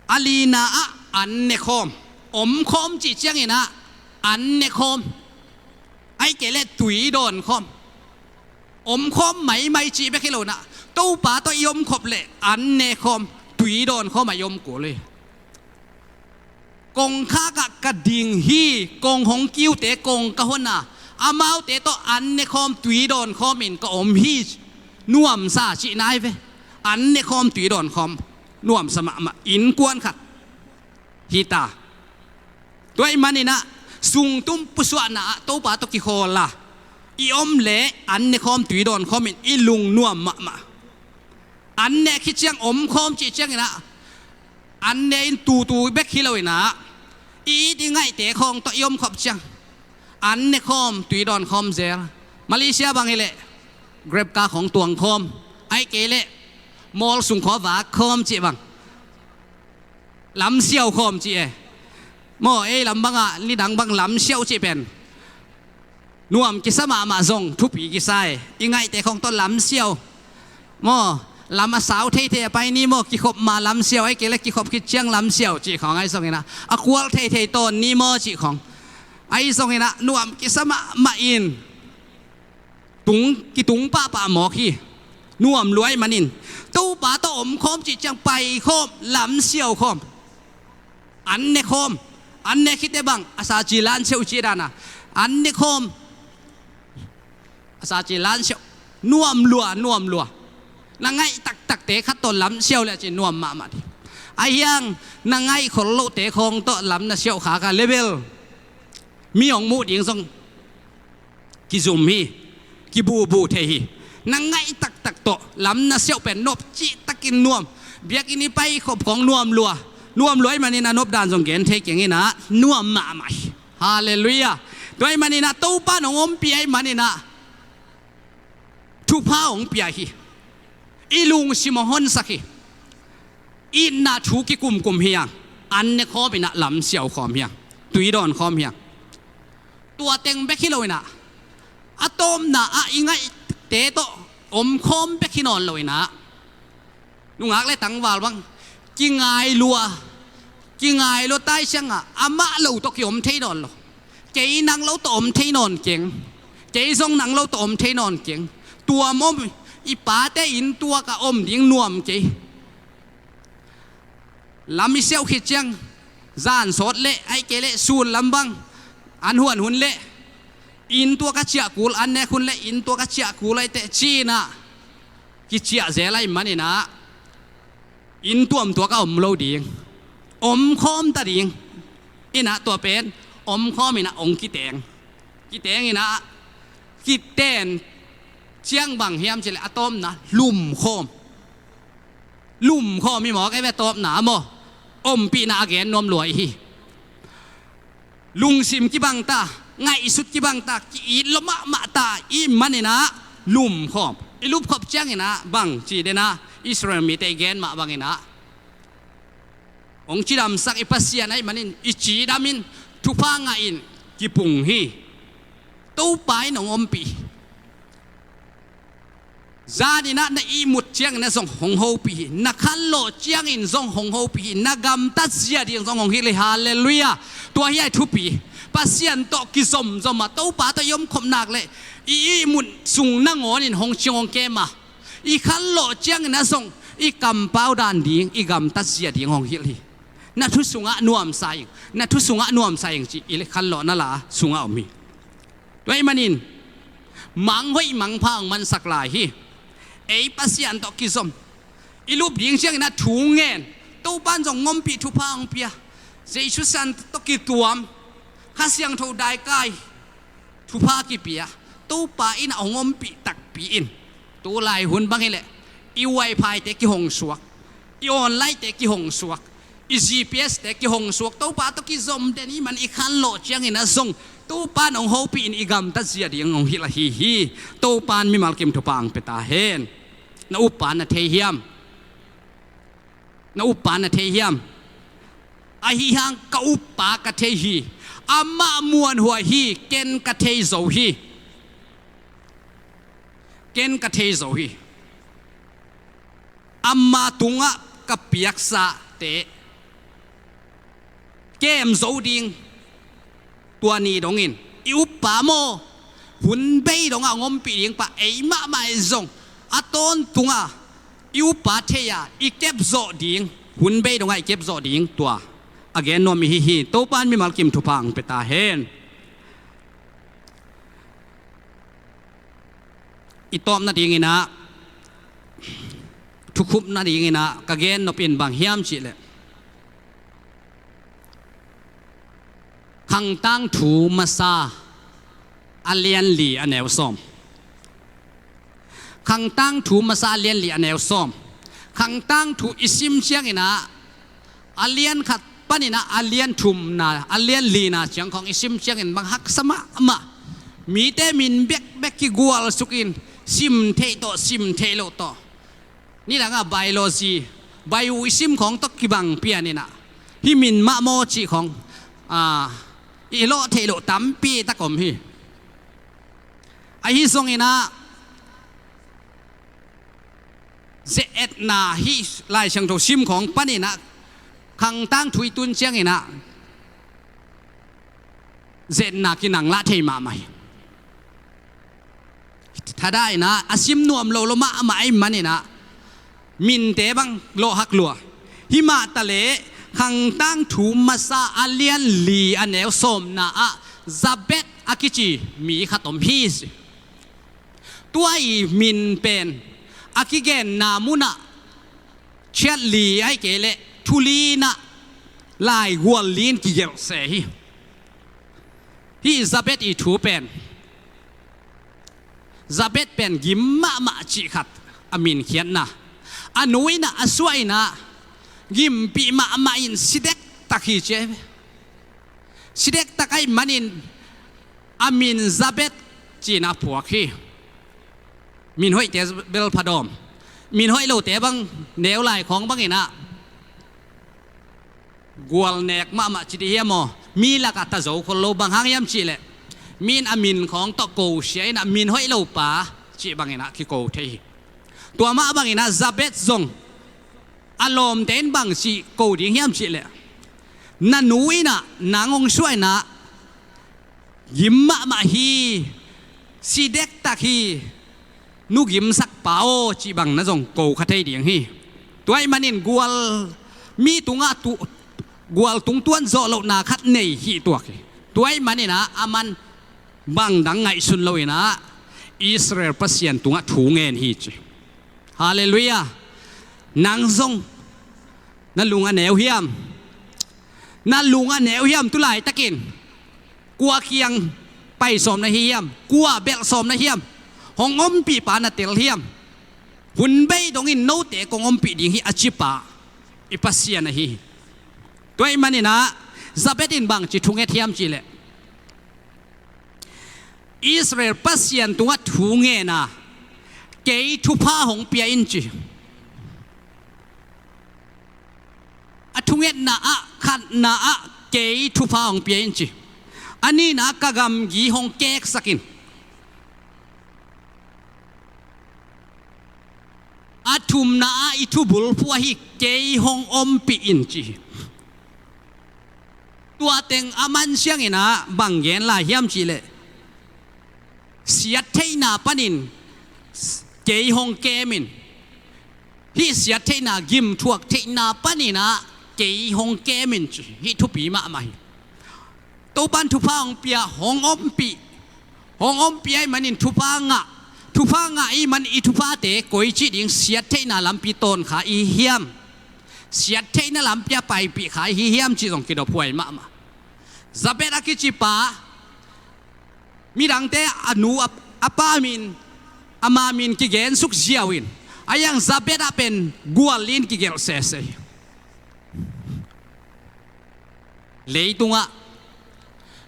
A lina ah an nekhawm. Omkhawm cih ciangin ah an nekhawm, ahih kei leh tui dawnkhawm. Omkhawm maimai cih bek hi lo-in ah Topa tawh i omkhop leh an nekhawm, tui dawnkhawm ah i om kul hi. Kongkhak ah ka ding hi, kong hong kiute kong ka hon a, amaute tawh an nekhawm tui dawnkhawm in ka om hi. Nuamsa cihna hi ve. An nekhawm tui dawnkhawm nuamsa mahmah, innkuan khat hi ta. Tua ahih manin ah sungtum pusuahna ah Topa tawh kikhawl a i om leh an nekhawm tui dawnkhawm in i lung nuam mahmah. An ne khit ciang omkhawm cih ciangin ah an ne in tutu bek hi lo-in ah i it i ngaihte khawng tawh i omkhop ciang an nekhawm tui dawnkhawm zel. Malaysia bang hi leh Grab car khawng tuangkhawm, ahih kei leh mall sung khawng vakkhawm cih bang. Lamsiau khawm cih e. Maw, ei lam bangah nidang bang lamsiau cih pen nuam kisa mahmah zong thupi kisa e. I ngaihte khawng tawh lamsiau. Maw, lam a sau theithei a pai ni maw, kikhop ma lamsiau, ahih kei leh kikhop khit ciang lamsiau cih khawng ahi zongin ah a kual theithei tawn ni maw cih khawng ahi zongin ah nuam kisa mahmah in tung, kitung pahpah mawk hi. Nuam lua ahih manin Topa tawh omkhawm cih ciang paikhawm, lamsiau khawm. An nekhawm, an ne khit teh bang a sa ci lan siau cih dan a, an nekhawm, a sa ci lan siau. Nuam lua, nuam lua. Na ngaih taktakte khat tawh lamsiau leh ci nuam mahmah ding. Ahi hang na ngaih khol lohte khawng tawh lam na siau kha ka level mi hong muh ding zong kizum hi, kibubu thei hi. Na ngaih taktak tawh lam na siau pen nop cihtakin nuam. Biakinn i paikhop khawng nuam lua, nuam lua ahih manin a nop dan zong gen thei keng in ah nuam mahmah hi. Halleluiah. Tua ahih manin ah Topa in hong ompih ahih manin ah thupha hong pia hi. I lungsim hong honsak hi. Itna thu kikumkum hi hang. An nekhawm in ah lamsiau khawm hi hang. Tui dawnkhawm hi hang. Tua teng bek hi lo inah, a tawpna ah i ngaihte tawh omkhawm bek hi nawn lo inah, nungak le tangval bang kingai lua, kingai lua tai ciangah amah lo tawh kiom thei nawn lo. Kei nang lo tawh om thei nawn keng. Kei zong nang lo tawh om thei nawn keng. Tuam om, i pate inn tuakah om ding nuam kei. Lam i siauh khit ciang, zan sawt leh, ahih kei leh sun lam bang an huan hun leh, inn tuak a ciah kul, an nek hun leh inn tuak a ciah kul ahih teh ci inah, kiciah zel ahih man inah, inn tuam tuak a om lo ding, omkhawm ta ding. Inah tua pen omkhawm inah ong kiteng. Kiteng inah, kiten ciang bang hiam cih leh a tawpna lumkhawm. Lumkhawm hi mawk e ve, tawpna maw. Ompihna a gen nuam lua i hi. Lungsim kibang ta, ngaihsut kibang ta, ki-it lua mahmah ta i hih man inah lumkhawm. I lupkhop ciang inah bang ci den a, Israel mite i gen mah bang inah, hong cidamsak i Pasian ahih manin i cidam in, thupha ngah in, kipung hi. Topa in hong ompih hi. Zan inah na ihmut ciangin ah zong hong hopih hi. Na khanlawh ciangin zong hong hopih hi. Na gamtat zia ding zong hong hilh hi. Halleluiah. Tua hi a i thupi. Pasian tawh kizomzom a, Topa tawh i omkhop nak leh i ihmut sung nangawnin hong cing hong kem a, i khanlawh ciangin ah zong i kampau dan ding, i gamtat zia ding hong hilh hi. Na thu sungah nuamsa ing, na thu sungah nuamsa ing ci i khanlawhna la sungah om hi. Tua ahih manin manghoih mangpha hong mansak lai hi. Ei Pasian tawh kizom, i lup ding ciangin ah thu ngen, Topa in zong hong ompih, thupha hong pia. Jesu San tawh kituam, Kha Siangtho daikai, thupha kipia, Topa in ah hong ompih takpi in. Tulai hun bang hileh i wifi-te kihong suak, i online-te kihong suak, i G P S-te kihong suak, Topa tawh kizom den i hih man i khanlawh ciangin ah zong Topa in hong hopih in, i gamtat zia ding hong hilh ahi hi. Topa in mimal kim thupha hong pia ta hen. Na uppa na thei hiam? Na uppa na thei hiam? Ahi hang ka uppa ka thei hi. Amah muanhuai hi, ken ka thei zo hi. Ken ka thei zo hi. Ama tungah ka piaksate kem zo ding. Tua ni dongin i uppa maw, hun bei dongah hong ompih ding pa, ei mahmah in zong a tawntungah i uppa thei a, i kepzawh ding, hun bei dongah i kepzawh ding, tua a gen nuam i hi hi. Topa in mimal kim thupha hong pia ta hen. I tawp nadingin ah, thukhup nadingin ah ka gen nop in bang hiam cih leh, Khang Tangthu Masa a lian li a neu sawm. Khang Tangthu Masa a lian li a neu sawm. Khang Tangthu i sim ciangin ah, a lian khat panin ah a lian thumna, a lian lina ciang khawng i sim ciangin bang haksa mahmah. Mite min bekbek kigualsukin, sim theih tawh, sim theih loh tawh. Nidangah biology, bio i sim khawng tawh kibang pianin ah, hih min mah maw cih khawng, ah, i lawh theih loh tampi tak om hi. Ahi zongin ah, ze-etna hih Lai Siangtho sim khawng panin ah, Khang Tangthu i tun ciangin ah, ze-etna kinang lah thei mahmah hi. Thadah in ah, a sim nuam lo lo mahmah ahih manin ah, minte bang lawhhak lua. Himah taleh, Khang Tangthu Masa a lian li a neu sawmna ah, Zabet a kici mi khat om hi. Tua i min pen a kigenna munah, ciat li ahih kei leh thu li-in ah, laigual li-in kigelh se hi. Hih Zabet i thu pen, Zabet pen gim mahmah cih khat a min khiatna. A nu in ah, a suah in ah, gimpih mahmah in si dektak hi ci. Si dektak ahih manin a min Zabet ci-in ah phuak hi. Min hoihte bel pha dawm. Min hoih lote bang, neu lai khawng bangin ah, gual nek mahmah ci dih hiam aw? Mi lakah ta zo khol lo, bang hang hiam cih leh, Mi in a min khawng tawh ko sia in a min hoih lo pa cih bangin ah kiko thei hi. Tua mah bangin ah Jabez zong a lawmte in bang cih ko ding hiam cih leh, na nu in ah nang hong suah in ah gim mahmah hi, si dektak hi, nu gimsakpa aw cih bang na zong ko kha thei ding hi. Tua ahih manin gual mi tungah tu, gual tungtuan zawh lohna khat nei hi tuak hi. Tua ahih manin ah aman bang dang ngaihsun lo in ah Israel Pasian tungah thu ngen hi ci. Halleluiah. Nang zong na lung a neu hiam? Na lung a neu hiam? Tulaitakin kua kiang pai sawm na hi hiam? Kua belh sawm na hiam? Hong ompihpa na tel hiam? Hun bei dongin note kong ompih ding hi a cipa i Pasian ahi hi. Tua ahih manin ah Jabez in bangci thunget hiam cih leh, Israel Pasian tungah thu ngen a, kei thupha hong pia in ci. A thungetna ah, khatna ah, kei thupha hong pia in ci. A nihna ah, ka gamgi hong keksak in. A thumna ah, i thubulphuh ahi kei hong ompih in ci hi. Tua teng a man siangin ah bang gen lai hiam cih leh, siat theihna panin kei hong kem in. Hih siat theihna, gim thuak theihna panin ah kei hong kem in ci. Hih thupi mahmah hi. Topan thupha hong pia, hong ompih. Hong ompih ahih manin thupha ngah. Thupha ngah ahih man i thuphate koi cih ding, siat theihna lampi tawn kha i hi hiam? Siat theihna lampi ah paipih kha i hi hiam cih zong kidophuai mahmah. Jabez a kicipa, midangte a nu a, a pa min, ama min kigensuk ziau in, a yang Jabez ah pen gual li in kigelh sese hi. Leitungah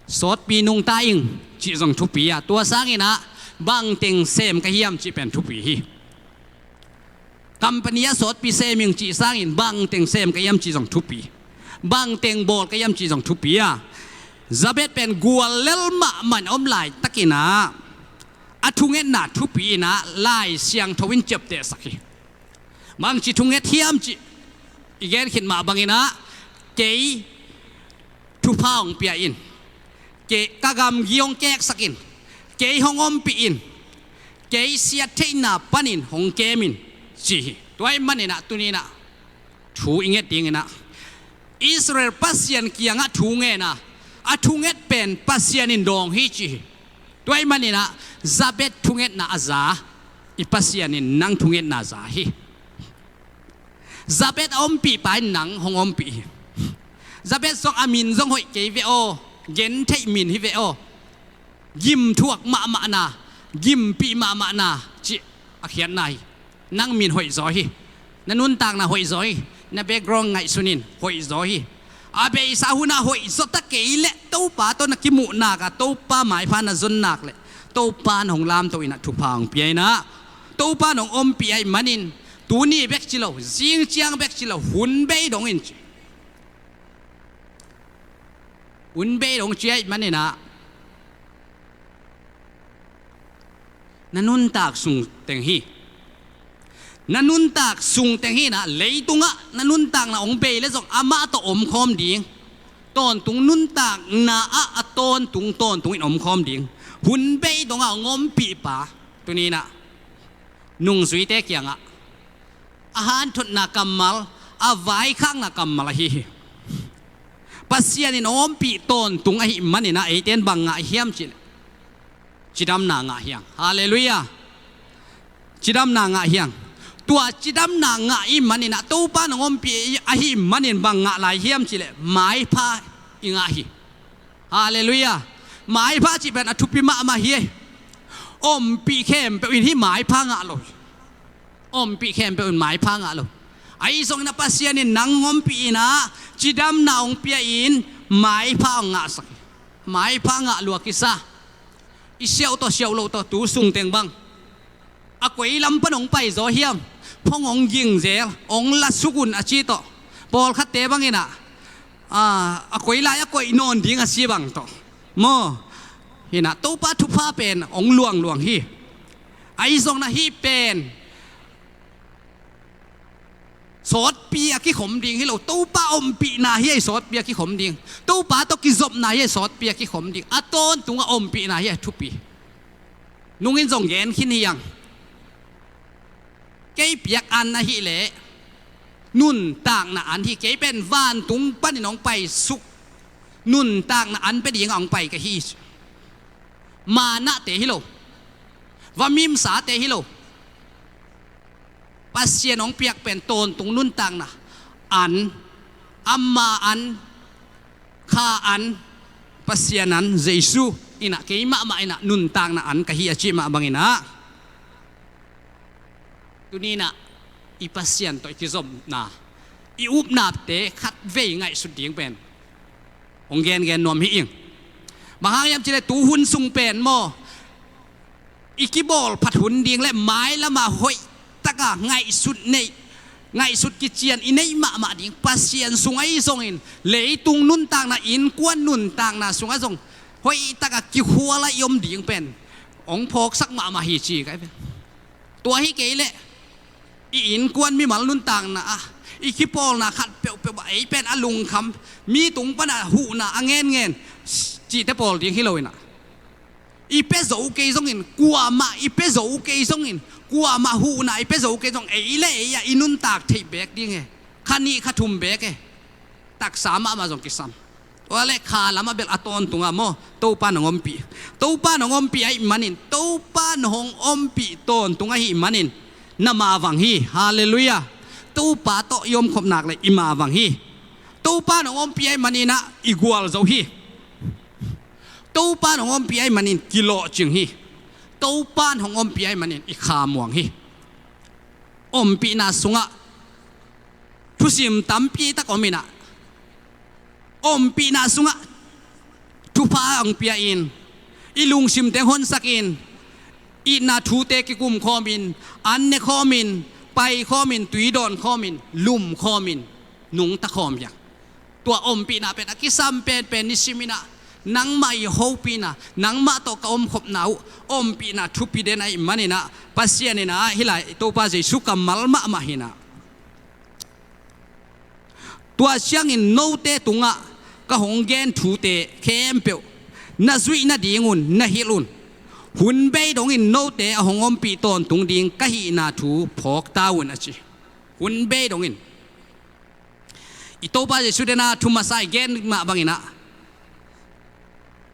sawtpi nungta ing cih zong thupi a, tua sangin ah bangteng sem ka hiam cih pen thupi hi. Company ah sawtpi sem ing cih sangin bangteng sem ka hiam cih zong thupi. Bangteng bawl ka hiam cih zong thupi a, Jabez pen gual lel mahmah in om laitakin ah a thungetna thupi in ah Lai Siangtho in ciaptehsak hi. Bangci thunget hiam cih i gen khit mah bangin ah, kei thupha hong pia in, kei ka gamgi hong keksak in, kei hong ompih in, kei siat theihna panin hong kem in ci hi. Tua ahih manin ah tuni in ah thu i nget dingin ah Israel Pasian kiangah thu ngen a, a thunget pen Pasian in dawng hi ci hi. Tua ahih manin ah Jabez thungetna a za, i Pasian in nang thungetna za hi. Jabez a ompihpa in nang hong ompih hi. Jabez zong a min zong hoih kei ve aw, gentheih min hi ve aw. Gim thuak mahmahna, gimpih mahmahna cih a khiatna hi. Nang min hoihzaw hi. Na nuntakna hoihzaw hi. Na background ngaihsun in hoihzaw hi. A beisa hunah hoihzaw ta kei leh Topa tawh na kimuhnak a Topa maipha na zonnak leh Topa in hong lamto in ah thupha hong pia in ah, Topa in hong ompih ahih manin tuni bek ci lo, zingciang bek ci lo, hun bei dong in ci. Hun bei dong ci ahih manin ah na nuntak sung teng hi. Na nuntak sung teng hi in ah, leitungah na nuntakna hong bei leh zong amah tawh omkhawm ding. Tawntung nuntakna ah a tawntung tawntung in omkhawm ding. Hun bei dong a hong ompihpa tuni in ah nungzuite kiangah a hanthotna kammal, a vaikhakna kammal ahi hi. Pasian in hong ompih tawntung ahih manin ah eite in bang ngah hiam cih leh cidamna ngah hi hang. Halleluiah. Cidamna ngah hi hang. Tua cidamna ngah ahih manin ah Topa in hong ompih ahih manin bang ngah lai hiam cih leh maipha i ngah hi. Halleluiah. Maipha cih pen a thupi mahmah hi. Ompih khempeuh in hih maipha ngah lo hi. Ompih khempeuh in maipha ngah lo. Ahi zongin ah Pasian in nang ompih in ah cidamna hong pia in maipha hong ngahsak hi. Maipha ngah lua kisa. I siauh tawh siauh loh tawh tu sung teng bang, a koi lam pan hong paizaw hiam? Phong hong ging zel, hong la suk un a ci tawh. Pawlkhatte bangin ah, a, a koi lai a koih nawn ding a ci bang tawh maw, Hi na, Topa thupha pen hong luangluang hi. Ahi zong na hih pen sawtpi a kikhom ding hi lo, Topa ompihna hi a sawtpi a kikhom ding, Topa tawh kizopna hi a sawtpi a kikhom ding, a tawntung a ompihna hi a thupi. Nungin zong gen khin hi hang. Kei piak an ahih leh nuntakna an hi, kei pen vantung panin hong paisuk nuntakna an pia dingah hong pai ka hi. Manahte hi lo, va mimsate hi lo. Pasian hong piak pen tawntung nuntakna an, ama an, kha an, Pasian an, Jesu in ah kei mahmah in ah nuntakna an ka hi a cih mah bangin ah, tuni in ah i Pasian tawh i kizopna, i upnate khatvei ngaihsut ding pen hong gengen nuam hi ing. Bang hang hiam cih leh tu hun sung pen maw, i kibawl phat hun ding le mailam ah hoih taka ngaihsut neih, ngaihsut kician i neih mahmah ding, Pasian sung ahi zongin leitung nuntakna, innkuan nuntakna sungah zong hoih taka kikhual a i om ding pen hong phawksak mahmah hi ci ka hi ve. Tua hi kei leh i innkuan mimal nuntakna ah, i kipawlna khat peuhpeuh ah ei pen a lungkham, mi tung pan a huhna a ngenngen cihte pawl ding hi lo in ah, i pia zo kei zongin, kuamah i pia zo kei zongin, kuamah huhna i pia zo kei zong, ei le ei ah i nuntak theih beek ding e. Kha nih kha thum beek e. Taksa mahmah zong kisam. Tua leh kha lamah bel a tawntung ah maw, Topa in hong ompih. Topa in hong ompih ahih manin, Topa in hong ompih tawntung ahih manin na mavang hi. Halleluiah. Topa tawh i omkhop nak leh i mavang hi. Topa in hong ompih ahih manin ah i gualzo hi. Topa in hong ompih ahih manin kilawhcing hi. Topa in hong ompih ahih manin i kha muang hi. Ompihna sungah thusim tampi tak om in ah, ompihna sungah thupha hong pia in, i lungsimte hong honsak in, itna thute kikum khawm in, an ne khawm in, pai khawm in, tui dawn khawm in, lum khawm in, nungta khawm hi hang. Tua ompihna pen a kisam penpen, nisim in ah nangmah i hopihna, nangmah tawh ka omkhopna uh ompihna thupi den ahih manin ah, Pasian in ah hih lai Topa Jesu kammal mahmah hi in ah, tua ciangin note tungah ka hong gen thute khempeuh na zuih nadingun na hilh un. Hun bei dongin note a hong ompih tawntung ding ka hihna thu phawk ta un, a ci. Hun bei dongin. I Topa Jesu den a thu masa i gen mah bangin ah,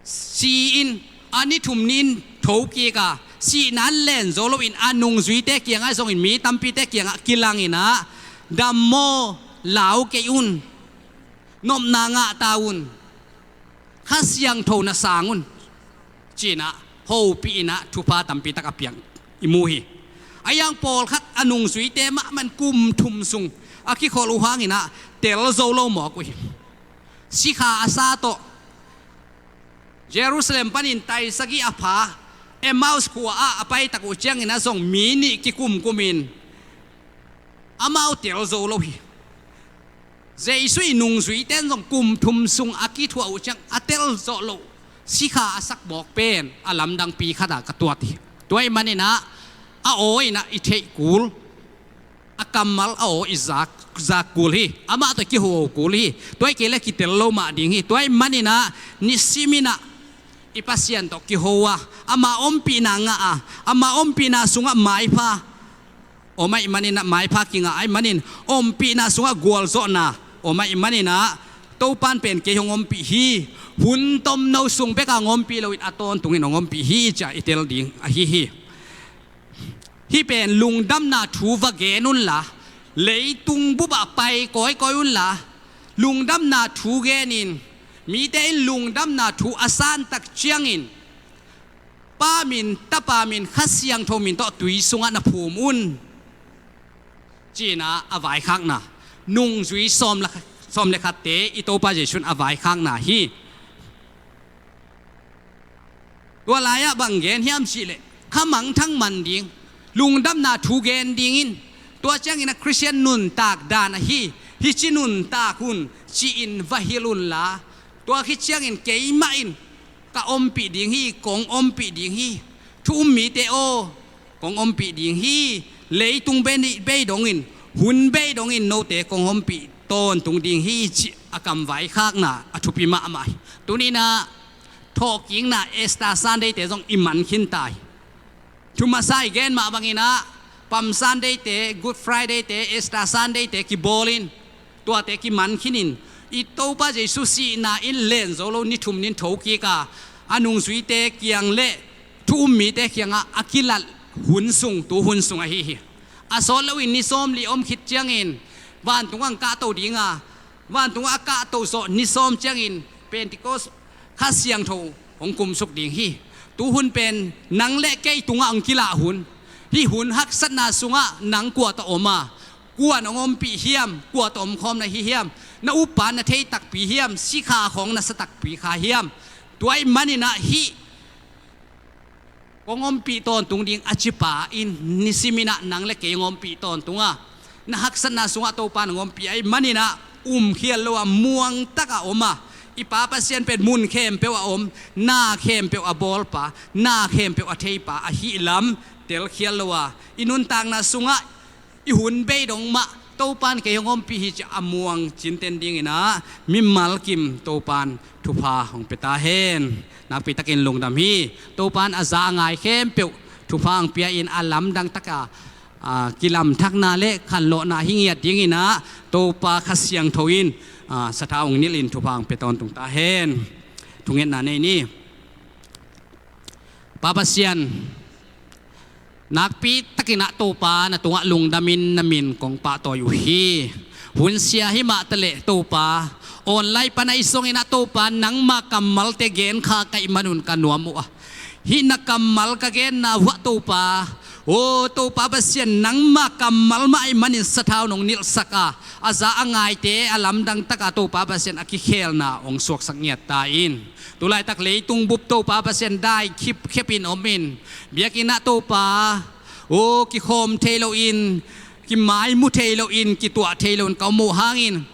si-in a ni thum ni-in thokik a, sihna an len zo loin a nungzuite kiangah zongin mi tampite kiangah kilang in ah, dam maw, lau kei un, nopna ngah ta un, Kha Siangtho na sang un, ci-in ah hopih in ah thupha tampi tak a piang i mu hi. A hiang pawlkhat a nungzuite mahmah in kum thum sung a kikholh uh hangin ah tel zo lo mawk uh hi. Sikha a sa tawh Jerusalem panin tai sagih a pha Emmaus khua ah a pai tak uh ciangin ah zong mi nih kikumkum in amau tel zo lo hi. Jesu i nungzuite in zong kum thum sung a kithuah uh ciang a tel zawh loh sikha a sak mawk pen a lamdangpi khat ah ka tuat hi. Tua ahih manin ah a aw in ah i theih kul, a kammal a aw i zak, zak kul hi. Amah tawh kiho kul hi. Tua hi kei leh kitel lo mah ding hi. Tua ahih manin ah nisim in ah i Pasian tawh kiho a, ama ompihna ngah a, ama ompihna sungah maipha om ahih manin ah, maipha kingah ahih manin, ompihna sungah gualzawhna om ahih manin ah, Topa in pen kei hong ompih hi. Hun tomno sung bek a hong ompih loin a tawntungin hong ompih hi, ci-a i tel ding ahi hi. Hih pen lungdamna thu va gen unla, leitung bup ah pai kawikawi unla, lungdamna thu genin, mite in lungdamna thu a san tak ciangin, Pa min, Tapa min, Kha Siangtho min tawh tui sungah na phum un, ci-in ah a vaikhakna, nungzui sawm le, sawm le khatte i Topa Jesu in a vaikhakna hi. Tua lai-ah bang gen hiam cih leh, kha mangthang man ding, lungdamna thu gen dingin, tua ciangin ah Khristian nuntak dan ahi, hih ci nuntak un, ci-in va hilh unla, tua khit ciangin keimah in ka ompih ding hi, kong ompih ding hi. Thu um mite aw, kong ompih ding hi. Leitung bei, bei dongin, hun bei dongin note kong ompih tawntung ding hi, cih a kamvaikhakna a thupi mahmah hi. Tuninah thawhkikna Easter Sunday-te zong i man khin ta hi. Thu masa i gen mah banginah Palm Sunday-te, Good Friday-te, Easter Sunday-te kibawlin, tuate kiman khinin, i Topa Jesu sihna in len zo lo ni thum nin thokik a, a nungzuite kiang le thu um mite kiangah a kilat hun sung, tu hun sung ahi hi. A sawt loin ni sawmli om khit ciangin vantung ang kahto dinga, vantungah a kahto zawh ni sawm ciangin Pentecost Kha Siangtho hong kumsuk ding hi. Tu hun pen nang le kei tungah hong kilah hun. Hih hun haksatna sungah nang kua tawh om a, kuan hong ompih hiam, kua tawh omkhawm na hi hiam, na uppa na thei takpi hiam, sikha khawng na sa takpi kha hiam? Tua ih maninah hih kong ompih tawntung ding a cipa in nisiminah nang le kei hong ompih tawntung a, na haksatna sungah Topa nang ompih ahih maninah umkhial lo a, muangtak a om a, i Pa Pasian pen mun khempeuh a om, na khempeuh a bawlpa, na khempeuh a theipa ahih lam telkhial lo a, i nuntakna sungah i hun bei dong mah Topan kei hong ompih hi ci a muang cinten dinginah mimal kim Topan thupha hong pia ta hen. Nakpitakin lungdam hi. Topan a za a ngai khempeuh thupha hong pia in a lamdang taka, a, kilamthakna le khanlawhna hi ngiat dinginah Topa Kha Siangtho in, a, sathau hong nilhin thupha hong pia tawntung ta hen. Thungetna nei ni. Pa Pasian, nakpitakinah Topa na tungah lungdamin na min kong pahtawi uh hi. Hunsia hi mah taleh Topa, online pan ahi zonginah Topa nangma kammalte genkha ka ih manun ka nuam uh a, hih na kammal ka genna uh ah Topa, aw Topa Pasian, nangma kammal mah ahi manin sathau nong nilhsak a, a za a ngaite a lamdang taka Topa Pasian a kikhelna hong suaksak ngiat ta in. Tulaitak leitung bup Topa Pasian dai khipkhepin omin, biakinnah Topa, aw kikhawm thei loin, kimaimu thei loin, kituah thei loin ka om uh hangin,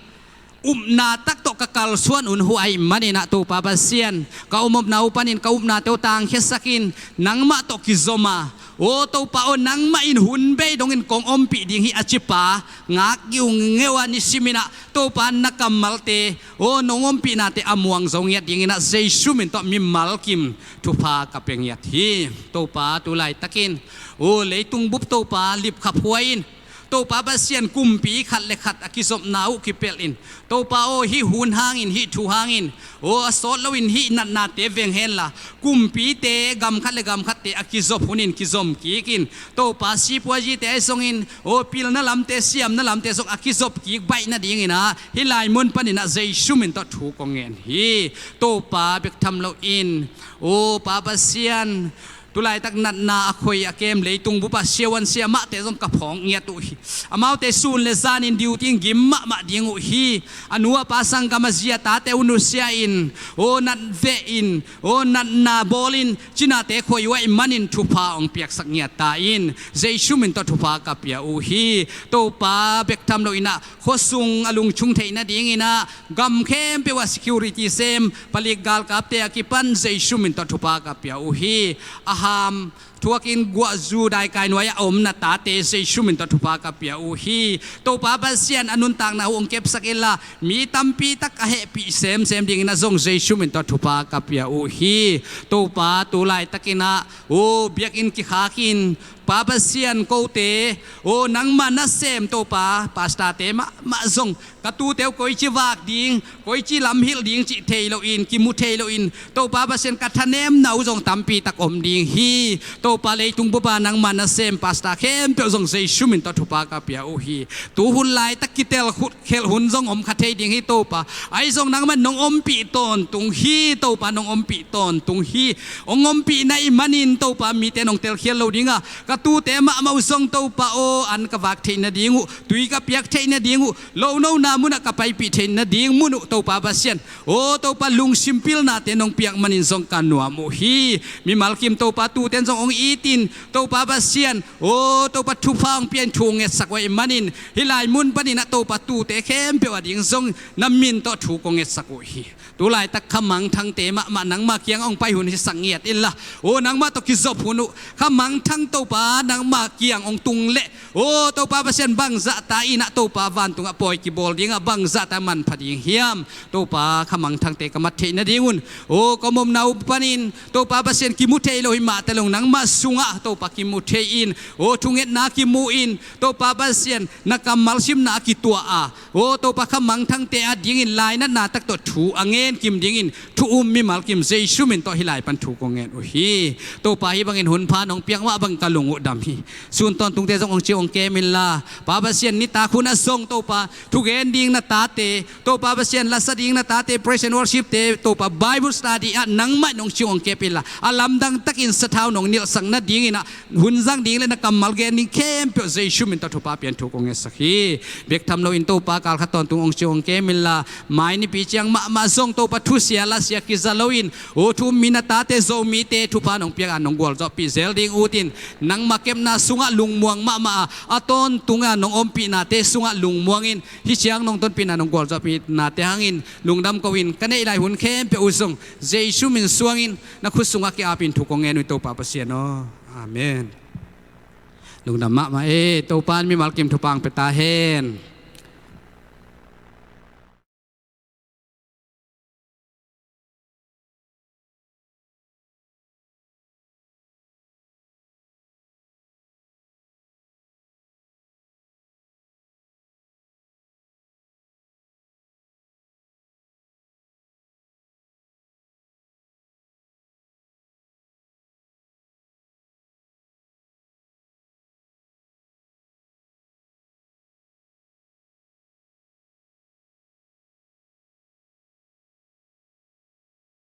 upna tak tawh ka kalsuan un uh ahi maninah Topa Pasian, ka om omna uh panin ka upnate uh tangkhiasakin nangmah tawh kizom a, aw Topa aw, nangmah in hun bei dongin kong ompih ding hi a cipa ngak ngiungeu a, nisiminah Topa na kammalte, aw nong ompihnate a muang zo ngiat dinginah Jesu min tawh mimal kim thupha ka pia ngiat hi. Topa tulaitakin, aw leitung bup Topa lipkhaphuai in, Topa Pasian, kumpi khat le khat a kizopna uh kipelh in, Topa aw hih hun hangin, hih thu hangin, aw a sawt loin hih natnate veng henla, kumpite gam khat le gam khatte a kizop hunin kizom kikin, Topa sipuajite ahi zongin, aw pilna lamte, siamna lamte zong a kizop kik baih nadinginah hih lai mun paninah Jesu min tawh thu kong ngen hi. Topa bek tham loin, aw Pa Pasian, tulaitak natna a khoi a kem leitung bupa siavuan sia mahte zong ka phawk ngiat uh hi. Amaute sun le zanin duty in gim mahmah ding uh hi. A nu a pa sanggam a zi a tate uh nusia in, aw nat veh in, aw natna bawlin cinate khoi uh ahih manin thupha hong piaksak ngiat ta in. Jesu min tawh thupha ka pia uh hi. Topa bek tham loinah khuasung a lungchung theih nadinginah gam khempeuh ah security sem, palik galkapte a kipan Jesu min tawh thupha ka pia uh hi. A ham thuakin guahzu daikai nuai-ah a om na tate Jesu min tawh thupha ka pia uh hi. Topa Pasian, a nuntakna uh hong kepsak inla, mi tampi tak a hehpih semsem dinginah zong Jesu min tawh thupha ka pia uh hi. Topa tulaitakinah, aw biakinn kikhakin, Pa Pasian, kote, aw nangma nasem Topa, pastorte mahmah zong ka tute uh koici vak ding, koici lamhilh ding cih thei loin, kimu thei loin, Topa Pasian, ka thanemna uh zong tampi tak om ding hi. Topa leitung bupa nangma nasem pastor khempeuh zong Jesu min tawh thupha ka pia uh hi. Tu hun laitak kitel khut khelh hun zong om kha thei ding hi Topa. Ahi zong nangman nong ompih tawntung hi Topa, nong ompih tawntung hi. Hong ompihna ih manin Topa mite nong telkhial lo dinga, ka tute mahmah uh zong Topa aw an ka vak theih nading uh, tui ka piak theih nading uh, lonona munah ka paipih theih nading mun uh Topa Pasian, aw Topa, lungsim pilnate nong piak manin zong ka nuam uh hi. Mimal kim Topa, tute'n zong hong itin, Topa Pasian, aw Topa, thupha hong pia in thu hong ngetsak uh ahih manin, hih lai mun panin ah Topa, tute khempeuh ading zong na min tawh thu kong ngetsak uh hi. Tulaitak kha mangthangte mahmah nangma kiang hong pai hun hisak ngiat inla, aw nangmah tawh kizop hun uh kha mangthang Topa nangma kiang hong tung leh, aw Topa Pasian, bangzah ta in ah Topa vantungah pawi kibawl ding ah bangzah ta manpha ding hiam? Topa, kha mangthangte ka mat theih nadingun, aw ka om omna uh panin Topa Pasian, kimu thei lo hi mah teh long, nangmah sungah Topa kimu thei in, aw thungetna kimu in, Topa Pasian, na kammal simna a kituah a, aw Topa, kha mangthangte adingin lainatna tak tawh thu a ngen kim dingin thu um mimal kim Jesu min tawh hih lai pan thu kong ngen uh hi. Topa, hih bangin hun pha nong piak mah bang ka lung uh dam hi. Sun tawntungte zong hong ciu hong kem inla, Pa Pasian, nitak hun ah zong Topa, thugen ding na tate, Topa Pasian, lasa ding na tate, praise and worship-te, Topa, Bible study ah nangmah in hong ciu hong kep inla, a lamdang takin sathau nong nilhsak nadingin ah hun zang ding le na kammal gen ding khempeuh Jesu min tawh thupha pia in thu kong ngetsak hi. Bek tham loin Topa, kal khat tawntung hong ciu hong kem inla, mai nipi ciang mahmah zong Topa, thusia lasia kiza loin, aw thu um mi na tate, Zomite thupha nong piak a nong gualzawhpih zel ding utin, nangma kepna sungah lungmuang mahmah a, a tawntung a nong ompihnate sungah lungmuang in, hih ciang nong tonpihna nong gualzawhpihnate hangin lungdam ko-in, ka neih lai hun khempeuh uh zong Jesu min suangin na khut sungah ki-apin thu kong ngen uh hi, Topa Pasian aw. Amen. Lungdam mahmah e. Topa in mimal kim thupha hong pia ta hen.